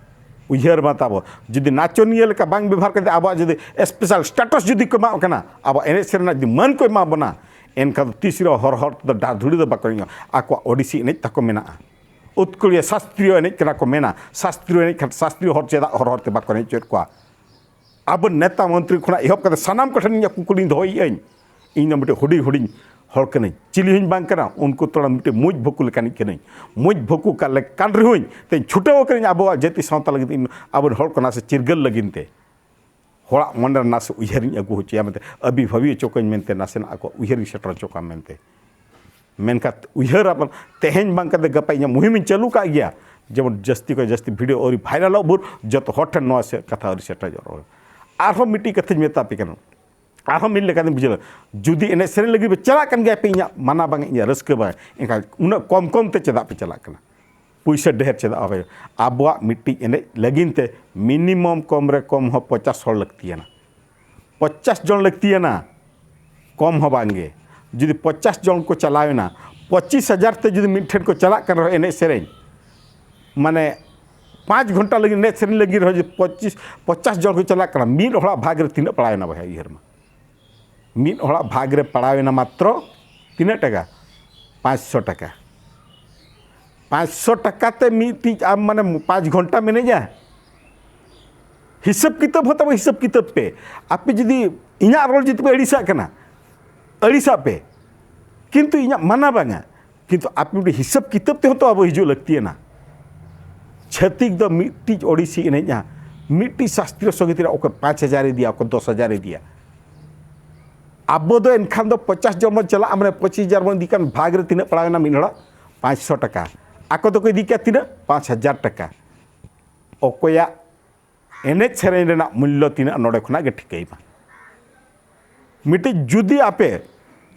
ᱩᱭᱦᱟᱹᱨ ᱢᱟ ᱛᱟᱵᱚ, ᱡᱩᱫᱤ ᱱᱟᱪᱚᱱᱤᱭᱟᱹ ᱞᱮᱠᱟ ᱵᱟᱝ ᱵᱮᱵᱷᱟᱨ ᱠᱟᱛᱮ ᱟᱵᱚᱣᱟᱜ ᱡᱩᱫᱤ ᱥᱯᱮᱥᱟᱞ ᱥᱴᱮᱴᱟᱥ ᱡᱩᱫᱤ ᱠᱚ ᱮᱢᱟᱜ ᱠᱟᱱᱟ, ᱟᱵᱚᱣᱟᱜ ᱮᱱᱮᱡ ᱥᱮᱨᱮᱧ ᱨᱮᱱᱟᱜ ᱡᱩᱫᱤ ᱢᱟᱹᱱ ᱠᱚ ᱮᱢᱟ ᱵᱚᱱᱟ, ᱮᱱᱠᱷᱟᱱ ᱫᱚ ᱛᱤᱥ ᱨᱮᱦᱚᱸ ᱦᱚᱨ ᱦᱚᱨ ᱛᱮᱫᱚ ᱰᱟᱦᱟᱨ ᱫᱷᱩᱲᱤ ᱫᱚ ᱵᱟᱠᱚ ᱧᱟᱢᱟ᱾ ᱟᱠᱚᱣᱟᱜ ᱳᱰᱤᱥᱤ ᱮᱱᱮᱡ ᱛᱟᱠᱚ ᱢᱮᱱᱟᱜᱼᱟ, ᱩᱛᱠᱚᱲᱤᱭᱟᱹ ᱥᱟᱥᱛᱨᱤᱭᱚ ᱮᱱᱮᱡ ᱠᱟᱱᱟ ᱠᱚ ᱢᱮᱱᱟ, ᱥᱟᱥᱛᱨᱤᱭᱚ ᱮᱱᱮᱡ ᱠᱷᱟᱱ ᱥᱟᱥᱛᱨᱤᱭᱚ ᱦᱚᱲ ᱪᱮᱫᱟᱜ ᱦᱚᱨ ᱦᱚᱨ ᱛᱮ ᱵᱟᱠᱚ ᱮᱱᱮᱡ ᱦᱚᱪᱚᱭᱮᱫ ᱠᱚᱣᱟ? ᱟᱵᱚ ᱱᱮᱛᱟ ᱢᱚᱱᱛᱨᱤ ᱠᱷᱚᱱᱟᱜ ᱮᱦᱚᱵ ᱠᱟᱛᱮ ᱥᱟᱱᱟᱢ ᱠᱚᱴᱷᱮᱱ ᱤᱧᱟᱹᱜ ᱠᱩᱠᱞᱤᱧ ᱫᱚᱦᱚᱭᱮᱫ ᱟᱹᱧ, ᱤᱧ ᱫᱚ ᱢᱤᱫᱴᱮᱱ ᱦᱩᱰᱤᱧ ᱦᱩᱰᱤᱧ ᱦᱚᱲ ᱠᱟᱹᱱᱟᱹᱧ, ᱪᱤᱞᱤ ᱦᱚᱸᱧ ᱵᱟᱝ ᱠᱟᱱᱟ, ᱩᱱᱠᱩ ᱛᱚᱲᱟ ᱢᱤᱫᱴᱮᱱ ᱢᱩᱡ ᱵᱷᱩᱠᱩ ᱞᱮᱠᱟᱱᱤᱡ ᱠᱟᱹᱱᱟᱹᱧ᱾ ᱢᱩᱡ ᱵᱷᱩᱠᱩ ᱠᱟ ᱞᱮᱠᱟᱱ ᱨᱮᱦᱚᱸᱧ ᱛᱮᱧ ᱪᱷᱩᱴᱟᱹᱣ ᱟᱠᱟᱱᱟᱹᱧ ᱟᱵᱚᱣᱟᱜ ᱡᱟᱹᱛᱤ ᱥᱟᱶᱛᱟ ᱞᱟᱹᱜᱤᱫ, ᱤᱧ ᱟᱵᱚᱨᱮᱱ ᱦᱚᱲ ᱠᱚ ᱱᱟᱥᱮ ᱪᱤᱨᱜᱟᱹᱞ ᱞᱟᱹᱜᱤᱫ ᱛᱮ᱾ ᱦᱚᱲᱟᱜ ᱢᱚᱱᱮ ᱨᱮ ᱱᱟᱥᱮ ᱩᱭᱦᱟᱹᱨᱤᱧ ᱟᱹᱜᱩ ᱦᱚᱪᱚᱭᱟ ᱢᱮᱱᱛᱮ, ᱟᱹᱵᱤ ᱵᱷᱟᱹᱵᱤ ᱦᱚᱪᱚ ᱠᱚᱣᱟᱧ ᱢᱮᱱᱛᱮ, ᱱᱟᱥᱮᱱᱟᱜ ᱟᱠᱚᱣᱟᱜ ᱩᱭᱦᱟᱹᱨᱤᱧ ᱥᱮᱴᱮᱨ ᱦᱚᱪᱚ ᱠᱚᱣᱟ ᱢᱮᱱᱛᱮ᱾ ᱢᱮᱱᱠᱷᱟᱱ ᱩᱭᱦᱟᱹᱨ ᱟᱵᱚᱱ ᱛᱮᱦᱮᱧ ᱵᱟᱝ ᱠᱟᱛᱮ ᱜᱟᱯᱟ ᱤᱧᱟᱹᱜ ᱢᱩᱦᱤᱢᱤᱧ ᱪᱟᱹᱞᱩ ᱠᱟᱜ ᱜᱮᱭᱟ, ᱡᱮᱢᱚᱱ ᱡᱟᱹᱥᱛᱤ ᱠᱷᱚᱱ ᱡᱟᱹᱥᱛᱤ ᱵᱷᱤᱰᱤᱭᱳ ᱟᱹᱣᱨᱤ ᱵᱷᱟᱭᱨᱟᱞᱚᱜ ᱵᱷᱳᱨ ᱡᱚᱛᱚ ᱦᱚᱲ ᱴᱷᱮᱱ ᱱᱚᱣᱟ ᱥᱮ ᱠᱟᱛᱷᱟ ᱟᱹᱣᱨᱤ ᱥᱮᱴᱮᱨᱚᱜ ᱨᱮᱦᱚᱸ᱾ ᱟᱨᱦᱚᱸ ᱢᱤᱫᱴᱤᱡ ᱠᱟᱛᱷᱟᱧ ᱢᱮᱛᱟ ᱯᱮ ᱠᱟᱱᱟ, ᱟᱨᱦᱚᱸ ᱢᱤᱫ ᱞᱮᱠᱟᱛᱮᱧ ᱵᱩᱡᱷᱟᱹᱣᱟ, ᱡᱩᱫᱤ ᱮᱱᱮᱡ ᱥᱮᱨᱮᱧ ᱞᱟᱹᱜᱤᱫ ᱯᱮ ᱪᱟᱞᱟᱜ ᱠᱟᱱ ᱜᱮᱭᱟ, ᱯᱮ ᱤᱧᱟᱹᱜ ᱢᱟᱱᱟ ᱵᱟᱝ, ᱤᱧᱟᱹᱜ ᱨᱟᱹᱥᱠᱟᱹ ᱵᱟᱝ, ᱮᱱᱠᱷᱟᱱ ᱩᱱᱟᱹᱜ ᱠᱚᱢ ᱠᱚᱢ ᱛᱮ ᱪᱮᱫᱟᱜ ᱯᱮ ᱪᱟᱞᱟᱜ ᱠᱟᱱᱟ? ᱯᱩᱭᱥᱟᱹ ᱰᱷᱮᱨ ᱪᱮᱫᱟᱜ ᱵᱟᱯᱮ? ᱟᱵᱚᱣᱟᱜ ᱢᱤᱫᱴᱤᱡ ᱮᱱᱮᱡ ᱞᱟᱹᱜᱤᱫ ᱛᱮ ᱢᱤᱱᱤᱢᱟᱢ ᱠᱚᱢ ᱨᱮ ᱠᱚᱢ ᱦᱚᱸ ᱯᱚᱪᱟᱥ ᱦᱚᱲ ᱞᱟᱹᱠᱛᱤᱭᱟᱱᱟ, ᱯᱚᱪᱟᱥ ᱡᱚᱱ ᱞᱟᱹᱠᱛᱤᱭᱟᱱᱟ, ᱠᱚᱢ ᱦᱚᱸ ᱵᱟᱝ ᱜᱮ᱾ ᱡᱩᱫᱤ ᱯᱚᱪᱟᱥ ᱡᱚᱱ ᱠᱚ ᱪᱟᱞᱟᱣᱮᱱᱟ, ᱯᱚᱸᱪᱤᱥ ᱦᱟᱡᱟᱨ ᱛᱮ ᱡᱩᱫᱤ ᱢᱤᱫ ᱴᱷᱮᱱ ᱠᱚ ᱪᱟᱞᱟᱜ ᱠᱟᱱ ᱨᱮᱦᱚᱸ ᱮᱱᱮᱡ ᱥᱮᱨᱮᱧ, ᱢᱟᱱᱮ ᱯᱟᱸᱪ ᱜᱷᱚᱱᱴᱟ ᱞᱟᱹᱜᱤᱫ ᱮᱱᱮᱡ ᱥᱮᱨᱮᱧ ᱞᱟᱹᱜᱤᱫ ᱨᱮᱦᱚᱸ ᱡᱩᱫᱤ ᱯᱚᱸᱪᱤᱥ, ᱯᱚᱪᱟᱥ ᱡᱚᱱ ᱠᱚ ᱪᱟᱞᱟᱜ ᱠᱟᱱᱟ, ᱢᱤᱫ ᱦᱚᱲᱟᱜ ᱵᱷᱟᱜᱽ ᱨᱮ ᱛᱤᱱᱟᱹᱜ ᱯᱟᱲᱟᱣᱮᱱᱟ ᱵᱚᱭᱦᱟ? ᱩᱭᱦᱟᱹᱨ ᱢᱟ, ᱢᱤᱫ ᱦᱚᱲᱟᱜ ᱵᱷᱟᱜᱽ ᱨᱮ ᱯᱟᱲᱟᱣᱮᱱᱟ ᱢᱟᱛᱨᱚ ᱛᱤᱱᱟᱹᱜ ᱴᱟᱠᱟ? ᱯᱟᱸᱪᱥᱚ ᱴᱟᱠᱟ᱾ ᱯᱟᱸᱪᱥᱚ ᱴᱟᱠᱟ ᱛᱮ ᱢᱤᱫᱴᱤᱡ ᱟᱢ ᱢᱟᱱᱮ ᱯᱟᱸᱪ ᱜᱷᱚᱱᱴᱟᱢ ᱮᱱᱮᱡᱟ? ᱦᱤᱥᱟᱹᱵ ᱠᱤᱛᱟᱹᱵ ᱦᱚᱸ ᱛᱟᱵᱚ ᱦᱤᱥᱟᱹᱵ ᱠᱤᱛᱟᱹᱵ ᱯᱮ᱾ ᱟᱯᱮ ᱡᱩᱫᱤ ᱤᱧᱟᱹᱜ ᱨᱚᱲ ᱡᱩᱫᱤ ᱯᱮ ᱟᱹᱲᱤᱥᱟᱜ ᱠᱟᱱᱟ, ᱟᱹᱲᱤᱥᱟᱜ ᱯᱮ, ᱠᱤᱱᱛᱩ ᱤᱧᱟᱹᱜ ᱢᱟᱱᱟ ᱵᱟᱝᱟ᱾ ᱠᱤᱱᱛᱩ ᱟᱯᱮ ᱢᱤᱫᱴᱤᱡ ᱦᱤᱥᱟᱹᱵ ᱠᱤᱛᱟᱹᱵ ᱛᱮᱦᱚᱸ ᱛᱚ ᱟᱵᱚ ᱦᱤᱡᱩᱜ ᱞᱟᱹᱠᱛᱤᱭᱟᱱᱟ᱾ ᱪᱷᱟᱹᱛᱤᱠ ᱫᱚ ᱢᱤᱫᱴᱤᱡ ᱳᱰᱤᱥᱤ ᱮᱱᱮᱡᱼᱟ, ᱢᱤᱫᱴᱤᱡ ᱥᱟᱥᱛᱨᱤᱭᱚ ᱥᱚᱝᱜᱤᱛ ᱨᱮ ᱚᱠᱚᱭ ᱯᱟᱸᱪ ᱦᱟᱡᱟᱨ ᱤᱫᱤᱭᱟ, ᱚᱠᱚᱭ ᱫᱚᱥ ᱦᱟᱡᱟᱨ ᱤᱫᱤᱭᱟ᱾ ᱟᱵᱚ ᱫᱚ ᱮᱱᱠᱷᱟᱱ ᱫᱚ ᱯᱚᱪᱟᱥ ᱡᱚᱱ ᱵᱚᱱ ᱪᱟᱞᱟᱜᱼᱟ, ᱢᱟᱱᱮ ᱯᱚᱸᱪᱤᱥ ᱦᱟᱡᱟᱨ ᱵᱚᱱ ᱤᱫᱤ ᱠᱟᱱ, ᱵᱷᱟᱜᱽ ᱨᱮ ᱛᱤᱱᱟᱹᱜ ᱯᱟᱲᱟᱣᱮᱱᱟ? ᱢᱤᱫ ᱦᱚᱲᱟᱜ ᱯᱟᱸᱪᱥᱚ ᱴᱟᱠᱟ᱾ ᱟᱠᱚ ᱫᱚᱠᱚ ᱤᱫᱤ ᱠᱮᱭᱟ ᱛᱤᱱᱟᱹᱜ? ᱯᱟᱸᱪ ᱦᱟᱡᱟᱨ ᱴᱟᱠᱟ᱾ ᱚᱠᱚᱭᱟᱜ ᱮᱱᱮᱡ ᱥᱮᱨᱮᱧ ᱨᱮᱱᱟᱜ ᱢᱩᱞᱞᱚ ᱛᱤᱱᱟᱹᱜ, ᱱᱚᱰᱮ ᱠᱷᱚᱱᱟᱜ ᱜᱮ ᱴᱷᱤᱠᱟᱹᱭ ᱢᱟ᱾ ᱢᱤᱫᱴᱤᱡ ᱡᱩᱫᱤ ᱟᱯᱮ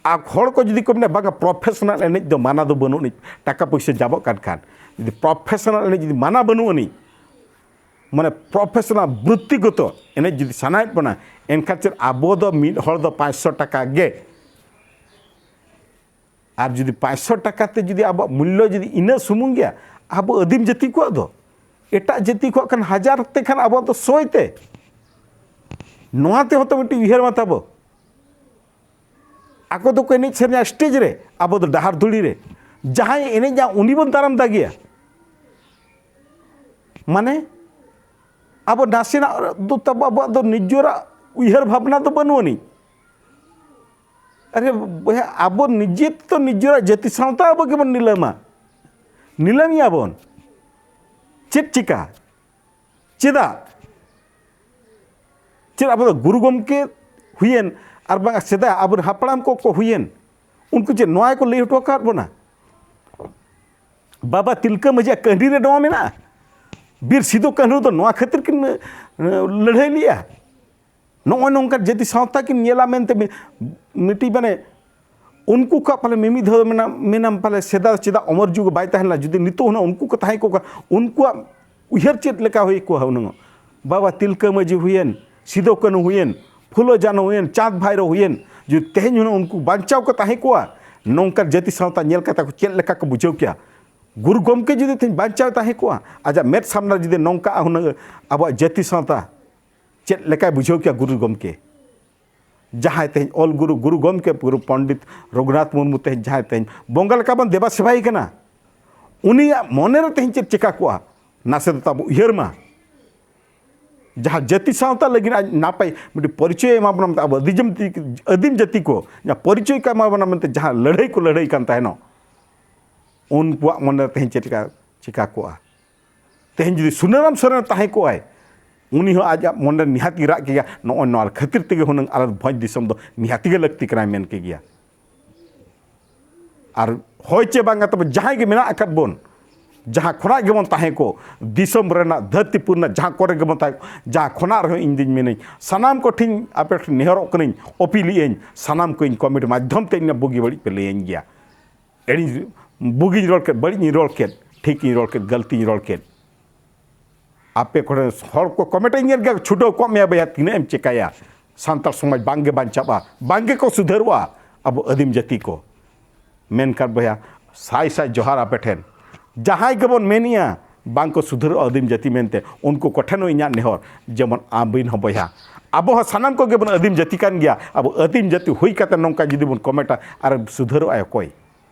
ᱟᱨ ᱦᱚᱲ ᱠᱚ ᱡᱩᱫᱤ ᱠᱚ ᱢᱮᱱᱟ, "ᱵᱟᱝᱟ, ᱯᱨᱚᱯᱷᱮᱥᱚᱱᱟᱞ ᱮᱱᱮᱡ ᱫᱚ ᱢᱟᱱᱟ ᱫᱚ ᱵᱟᱹᱱᱩᱜ ᱟᱹᱱᱤᱡ, ᱴᱟᱠᱟ ᱯᱩᱭᱥᱟᱹ ᱧᱟᱢᱚᱜ ᱠᱟᱱ ᱠᱷᱟᱱ", ᱡᱩᱫᱤ ᱯᱨᱚᱯᱷᱮᱥᱚᱱᱟᱞ ᱮᱱᱮᱡ ᱡᱩᱫᱤ ᱢᱟᱱᱟ ᱵᱟᱹᱱᱩᱜ ᱟᱹᱱᱤᱡ, ᱢᱟᱱᱮ ᱯᱨᱚᱯᱷᱮᱥᱚᱱᱟᱞ ᱵᱨᱤᱛᱛᱤᱜᱚᱛᱚ ᱮᱱᱮᱡ ᱡᱩᱫᱤ ᱥᱟᱱᱟᱭᱮᱫ ᱵᱚᱱᱟ, ᱮᱱᱠᱷᱟᱱ ᱪᱮᱫ ᱟᱵᱚ ᱫᱚ ᱢᱤᱫ ᱦᱚᱲ ᱫᱚ ᱯᱟᱸᱪᱥᱚ ᱴᱟᱠᱟ ᱜᱮ? ᱟᱨ ᱡᱩᱫᱤ ᱯᱟᱸᱪᱥᱚ ᱴᱟᱠᱟ ᱛᱮ ᱡᱩᱫᱤ ᱟᱵᱚᱣᱟᱜ ᱢᱩᱞᱞᱚ ᱡᱩᱫᱤ ᱤᱱᱟᱹ ᱥᱩᱢᱩᱝ ᱜᱮᱭᱟ, ᱟᱵᱚ ᱟᱹᱫᱤᱢ ᱡᱟᱹᱛᱤ ᱠᱚᱣᱟᱜ ᱫᱚ, ᱮᱴᱟᱜ ᱡᱟᱹᱛᱤ ᱠᱚᱣᱟᱜ ᱠᱷᱟᱱ ᱦᱟᱡᱟᱨ ᱛᱮ, ᱠᱷᱟᱱ ᱟᱵᱚᱣᱟᱜ ᱫᱚ ᱥᱚᱭ ᱛᱮ᱾ ᱱᱚᱣᱟ ᱛᱮᱦᱚᱸ ᱛᱚ ᱢᱤᱫᱴᱤᱡ ᱩᱭᱦᱟᱹᱨ ᱢᱟ ᱛᱟᱵᱚ᱾ ᱟᱠᱚ ᱫᱚᱠᱚ ᱮᱱᱮᱡ ᱥᱮᱨᱮᱧᱟ ᱥᱴᱮᱡᱽ ᱨᱮ, ᱟᱵᱚ ᱫᱚ ᱰᱟᱦᱟᱨ ᱫᱷᱩᱲᱤ ᱨᱮ᱾ ᱡᱟᱦᱟᱸᱭ ᱮᱱᱮᱡᱟ ᱩᱱᱤ ᱵᱚᱱ ᱫᱟᱨᱟᱢ ᱫᱟᱜᱮᱭᱟ᱾ ᱢᱟᱱᱮ ᱟᱵᱚ ᱱᱟᱥᱮᱱᱟᱜ ᱫᱚ ᱛᱟᱵᱚ, ᱟᱵᱚᱣᱟᱜ ᱫᱚ ᱱᱤᱡᱮᱨᱟᱜ ᱩᱭᱦᱟᱹᱨ ᱵᱷᱟᱵᱽᱱᱟ ᱫᱚ ᱵᱟᱹᱱᱩᱜ ᱟᱹᱱᱤᱡ᱾ ᱟᱨᱮ ᱵᱚᱭᱦᱟ, ᱟᱵᱚ ᱱᱤᱡᱮ ᱛᱮᱫᱚ ᱱᱤᱡᱮᱨᱟᱜ ᱡᱟᱹᱛᱤ ᱥᱟᱶᱛᱟ ᱟᱵᱚ ᱜᱮᱵᱚᱱ ᱱᱤᱞᱟᱹᱢᱟ, ᱱᱤᱞᱟᱹᱢᱮᱭᱟ ᱵᱚᱱ᱾ ᱪᱮᱫ ᱪᱤᱠᱟ? ᱪᱮᱫᱟᱜ? ᱪᱮᱫ ᱟᱵᱚ ᱫᱚ ᱜᱩᱨᱩ ᱜᱚᱢᱠᱮ ᱦᱩᱭᱮᱱ, ᱟᱨ ᱵᱟᱝ ᱥᱮᱫᱟᱭ ᱟᱵᱚᱨᱮᱱ ᱦᱟᱯᱲᱟᱢ ᱠᱚ ᱠᱚ ᱦᱩᱭᱮᱱ, ᱩᱱᱠᱩ ᱪᱮᱫ ᱱᱚᱣᱟ ᱜᱮᱠᱚ ᱞᱟᱹᱭ ᱦᱚᱴᱚ ᱟᱠᱟᱫ ᱵᱚᱱᱟ? ᱵᱟᱵᱟ ᱛᱤᱞᱠᱟᱹ ᱢᱟᱹᱡᱷᱤᱭᱟᱜ ᱠᱟᱹᱦᱱᱤ ᱨᱮ ᱱᱚᱣᱟ ᱢᱮᱱᱟᱜᱼᱟ? ᱵᱤᱨ ᱥᱤᱫᱩ ᱠᱟᱹᱱᱦᱩ ᱫᱚ ᱱᱚᱣᱟ ᱠᱷᱟᱹᱛᱤᱨ ᱠᱤᱱ, ᱮ, ᱞᱟᱹᱲᱦᱟᱹᱭ ᱞᱮᱜᱼᱟ? ᱱᱚᱜᱼᱚᱭ ᱱᱚᱝᱠᱟᱱ ᱡᱟᱹᱛᱤ ᱥᱟᱶᱛᱟ ᱠᱤᱱ ᱧᱮᱞᱟ ᱢᱮᱱᱛᱮ ᱢᱤ-, ᱢᱤᱫᱴᱤᱡ ᱢᱟᱱᱮ ᱩᱱᱠᱩ ᱠᱚᱣᱟᱜ ᱯᱟᱞᱮ ᱢᱤᱢᱤᱫ ᱫᱷᱟᱣ ᱢᱮᱱᱟᱢ, ᱢᱮᱱᱟᱢ ᱯᱟᱞᱮ ᱥᱮᱫᱟᱭ ᱪᱮᱫᱟᱜ ᱚᱢᱚᱨ ᱡᱩᱜᱽ ᱵᱟᱭ ᱛᱟᱦᱮᱸ ᱞᱮᱱᱟ? ᱡᱩᱫᱤ ᱱᱤᱛᱚᱜ ᱦᱩᱱᱟᱹᱝ ᱩᱱᱠᱩ ᱠᱚ ᱛᱟᱦᱮᱸ ᱠᱚᱜ ᱠᱷᱟᱱ, ᱩᱱᱠᱩᱣᱟᱜ ᱩᱭᱦᱟᱹᱨ ᱪᱮᱫ ᱞᱮᱠᱟ ᱦᱩᱭ ᱠᱚᱜᱼᱟ ᱦᱩᱱᱟᱹᱝ? ᱵᱟᱵᱟ ᱛᱤᱞᱠᱟᱹ ᱢᱟᱹᱡᱷᱤ ᱦᱩᱭᱮᱱ, ᱥᱤᱫᱚ ᱠᱟᱹᱱᱦᱩ ᱦᱩᱭᱮᱱ, ᱯᱷᱩᱞᱳ ᱡᱷᱟᱱᱳ ᱦᱩᱭᱮᱱ, ᱪᱟᱸᱫᱽ ᱵᱷᱟᱭᱨᱳ ᱦᱩᱭᱮᱱ, ᱡᱩᱫᱤ ᱛᱮᱦᱮᱧ ᱦᱩᱱᱟᱹᱝ ᱩᱱᱠᱩ ᱵᱟᱧᱪᱟᱣ ᱠᱚ ᱛᱟᱦᱮᱸ ᱠᱚᱜᱼᱟ, ᱱᱚᱝᱠᱟᱱ ᱡᱟᱹᱛᱤ ᱥᱟᱶᱛᱟ ᱧᱮᱞ ᱠᱟᱛᱮ ᱠᱚ ᱪᱮᱫ ᱞᱮᱠᱟ ᱠᱚ ᱵᱩᱡᱷᱟᱹᱣ ᱠᱮᱭᱟ? ᱜᱩᱨᱩ ᱜᱚᱢᱠᱮ ᱡᱩᱫᱤ ᱛᱮᱦᱮᱧ ᱵᱟᱧᱪᱟᱣ ᱛᱟᱦᱮᱸ ᱠᱚᱜᱼᱟ, ᱟᱡᱟᱜ ᱢᱮᱫ ᱥᱟᱢᱱᱟ ᱨᱮ ᱡᱩᱫᱤ ᱱᱚᱝᱠᱟ ᱦᱩᱱᱟᱹᱝ ᱟᱵᱚᱣᱟᱜ ᱡᱟᱹᱛᱤ ᱥᱟᱶᱛᱟ, ᱪᱮᱫ ᱞᱮᱠᱟᱭ ᱵᱩᱡᱷᱟᱹᱣ ᱠᱮᱭᱟ ᱜᱩᱨᱩ ᱜᱚᱢᱠᱮ? ᱡᱟᱦᱟᱸᱭ ᱛᱮᱦᱮᱧ ᱚᱞ ᱜᱩᱨᱩ, ᱜᱩᱨᱩ ᱜᱚᱢᱠᱮ ᱜᱩᱨᱩ ᱯᱚᱱᱰᱤᱛ ᱨᱚᱜᱷᱩᱱᱟᱛᱷ ᱢᱩᱨᱢᱩ ᱛᱮᱦᱮᱧ ᱡᱟᱦᱟᱸᱭ ᱛᱮᱦᱮᱧ ᱵᱚᱸᱜᱟ ᱞᱮᱠᱟ ᱵᱚᱱ ᱫᱮᱵᱟ ᱥᱮᱵᱟᱭᱮ ᱠᱟᱱᱟ, ᱩᱱᱤᱭᱟᱜ ᱢᱚᱱᱮ ᱨᱮ ᱛᱮᱦᱮᱧ ᱪᱮᱫ ᱪᱮᱠᱟ ᱠᱚᱜᱼᱟ? ᱱᱟᱥᱮ ᱫᱚ ᱛᱟᱵᱚ ᱩᱭᱦᱟᱹᱨ ᱢᱟ᱾ ᱡᱟᱦᱟᱸ ᱡᱟᱹᱛᱤ ᱥᱟᱶᱛᱟ ᱞᱟᱹᱜᱤᱫ ᱟᱡ ᱱᱟᱯᱟᱭ ᱢᱤᱫᱴᱤᱡ ᱯᱚᱨᱤᱪᱚᱭ ᱮᱢᱟ ᱵᱚᱱᱟ ᱢᱮᱱᱛᱮ, ᱟᱵᱚ ᱟᱹᱫᱤᱡᱚᱢ ᱛᱤ-, ᱟᱹᱫᱤᱢ ᱡᱟᱹᱛᱤ ᱠᱚ ᱡᱟᱦᱟᱸ ᱯᱚᱨᱤᱪᱚᱭ ᱠᱚ ᱮᱢᱟ ᱵᱚᱱᱟ ᱢᱮᱱᱛᱮ, ᱡᱟᱦᱟᱸ ᱞᱟᱹᱲᱦᱟᱹᱭ ᱠᱚ ᱞᱟᱹᱲᱦᱟᱹᱭ ᱠᱟᱱ ᱛᱟᱦᱮᱱᱚᱜ, ᱩᱱᱠᱩᱣᱟᱜ ᱢᱚᱱᱮ ᱨᱮ ᱛᱮᱦᱮᱧ ᱪᱮᱫ ᱞᱮᱠᱟ ᱪᱮᱠᱟ ᱠᱚᱜᱼᱟ? ᱛᱮᱦᱮᱧ ᱡᱩᱫᱤ ᱥᱩᱱᱟᱹᱨᱟᱢ ᱥᱚᱨᱮᱱ ᱛᱟᱦᱮᱸ ᱠᱚᱜᱼᱟᱭ, ᱩᱱᱤ ᱦᱚᱸ ᱟᱡᱟᱜ ᱢᱚᱱᱮ ᱱᱤᱦᱟᱹᱛ ᱜᱮ ᱨᱟᱜ ᱠᱮᱭᱟ, ᱱᱚᱜᱼᱚᱭ ᱱᱚᱣᱟ ᱠᱷᱟᱹᱛᱤᱨ ᱛᱮᱜᱮ ᱦᱩᱱᱟᱹᱝ ᱟᱞᱮ ᱵᱷᱚᱸᱡᱽ ᱫᱤᱥᱚᱢ ᱫᱚ ᱱᱤᱦᱟᱹᱛ ᱜᱮ ᱞᱟᱹᱠᱛᱤ ᱠᱟᱱᱟᱭ ᱢᱮᱱ ᱠᱮᱜᱮᱭᱟ᱾ ᱟᱨ ᱦᱳᱭ ᱪᱮ ᱵᱟᱝᱟ, ᱛᱚᱵᱮ ᱡᱟᱦᱟᱸᱭ ᱜᱮ ᱢᱮᱱᱟᱜ ᱟᱠᱟᱫ ᱵᱚᱱ, ᱡᱟᱦᱟᱸ ᱠᱷᱚᱱᱟᱜ ᱜᱮᱵᱚᱱ ᱛᱟᱦᱮᱸ ᱠᱚ, ᱫᱤᱥᱚᱢ ᱨᱮᱱᱟᱜ ᱫᱷᱟᱹᱨᱛᱤ ᱯᱩᱨᱤ ᱨᱮᱱᱟᱜ ᱡᱟᱦᱟᱸ ᱠᱚᱨᱮ ᱜᱮᱵᱚᱱ ᱛᱟᱦᱮᱸ ᱠᱚ, ᱡᱟᱦᱟᱸ ᱠᱷᱚᱱᱟᱜ ᱨᱮᱦᱚᱸ ᱤᱧ ᱫᱩᱧ ᱢᱮᱱᱟᱹᱧ, ᱥᱟᱱᱟᱢ ᱠᱚᱴᱷᱮᱱ ᱟᱯᱮ ᱴᱷᱮᱱ ᱱᱮᱦᱚᱨᱚᱜ ᱠᱟᱹᱱᱟᱹᱧ, ᱚᱯᱤᱞ ᱮᱫ ᱟᱹᱧ, ᱥᱟᱱᱟᱢ ᱠᱚ ᱤᱧ ᱠᱚᱢᱮᱱᱴ ᱢᱟᱫᱽᱫᱷᱚᱢ ᱛᱮ ᱤᱧᱟᱹᱜ ᱵᱩᱜᱤ ᱵᱟᱹᱲᱤᱡ ᱯᱮ ᱞᱟᱹᱭᱟᱹᱧ ᱜᱮᱭᱟ᱾ ᱮᱲᱤᱧ, ᱵᱩᱜᱤᱧ ᱨᱚᱲ ᱠᱮᱫ, ᱵᱟᱹᱲᱤᱡ ᱤᱧ ᱨᱚᱲ ᱠᱮᱫ, ᱴᱷᱤᱠ ᱤᱧ ᱨᱚᱲ ᱠᱮᱫ, ᱜᱟᱹᱞᱛᱤᱧ ᱨᱚᱲ ᱠᱮᱫ, ᱟᱯᱮ ᱠᱚᱨᱮᱱ ᱦᱚᱲ ᱠᱚ ᱠᱚᱢᱮᱱᱴ ᱤᱧ ᱧᱮᱞ ᱜᱮᱭᱟ, ᱪᱷᱩᱴᱟᱹᱣ ᱠᱚᱜ ᱢᱮᱭᱟ ᱵᱚᱭᱦᱟ, ᱛᱤᱱᱟᱹᱜ ᱮᱢ ᱪᱮᱠᱟᱭᱟ? ᱥᱟᱱᱛᱟᱲ ᱥᱚᱢᱟᱡᱽ ᱵᱟᱝ ᱜᱮ ᱵᱟᱧᱪᱟᱜᱼᱟ, ᱵᱟᱝ ᱜᱮᱠᱚ ᱥᱩᱫᱷᱟᱹᱨᱚᱜᱼᱟ ᱟᱵᱚ ᱟᱹᱫᱤᱢ ᱡᱟᱹᱛᱤ ᱠᱚ᱾ ᱢᱮᱱᱠᱷᱟᱱ ᱵᱚᱭᱦᱟ, ᱥᱟᱭ ᱥᱟᱭ ᱡᱚᱦᱟᱨ ᱟᱯᱮ ᱴᱷᱮᱱ᱾ ᱡᱟᱦᱟᱸᱭ ᱜᱮᱵᱚᱱ ᱢᱮᱱᱮᱜᱼᱟ ᱵᱟᱝ ᱠᱚ ᱥᱩᱫᱷᱟᱹᱨᱚᱜᱼᱟ ᱟᱹᱫᱤᱢ ᱡᱟᱹᱛᱤ ᱢᱮᱱᱛᱮ, ᱩᱱᱠᱩ ᱠᱚᱴᱷᱮᱱ ᱦᱚᱸ ᱤᱧᱟᱹᱜ ᱱᱮᱦᱚᱨ, ᱡᱮᱢᱚᱱ ᱟᱹᱵᱤᱱ ᱦᱚᱸ ᱵᱚᱭᱦᱟ, ᱟᱵᱚ ᱦᱚᱸ ᱥᱟᱱᱟᱢ ᱠᱚᱜᱮ ᱵᱚᱱ ᱟᱹᱫᱤᱢ ᱡᱟᱹᱛᱤ ᱠᱟᱱ ᱜᱮᱭᱟ᱾ ᱟᱵᱚ ᱟᱹᱫᱤᱢ ᱡᱟᱹᱛᱤ ᱦᱩᱭ ᱠᱟᱛᱮ ᱱᱚᱝᱠᱟ ᱡᱩᱫᱤ ᱵᱚᱱ ᱠᱚᱢᱮᱱᱴᱟ, ᱟᱨ ᱥᱩᱫᱷᱟᱹᱨᱚᱜᱼᱟᱭ ᱚᱠᱚᱭ?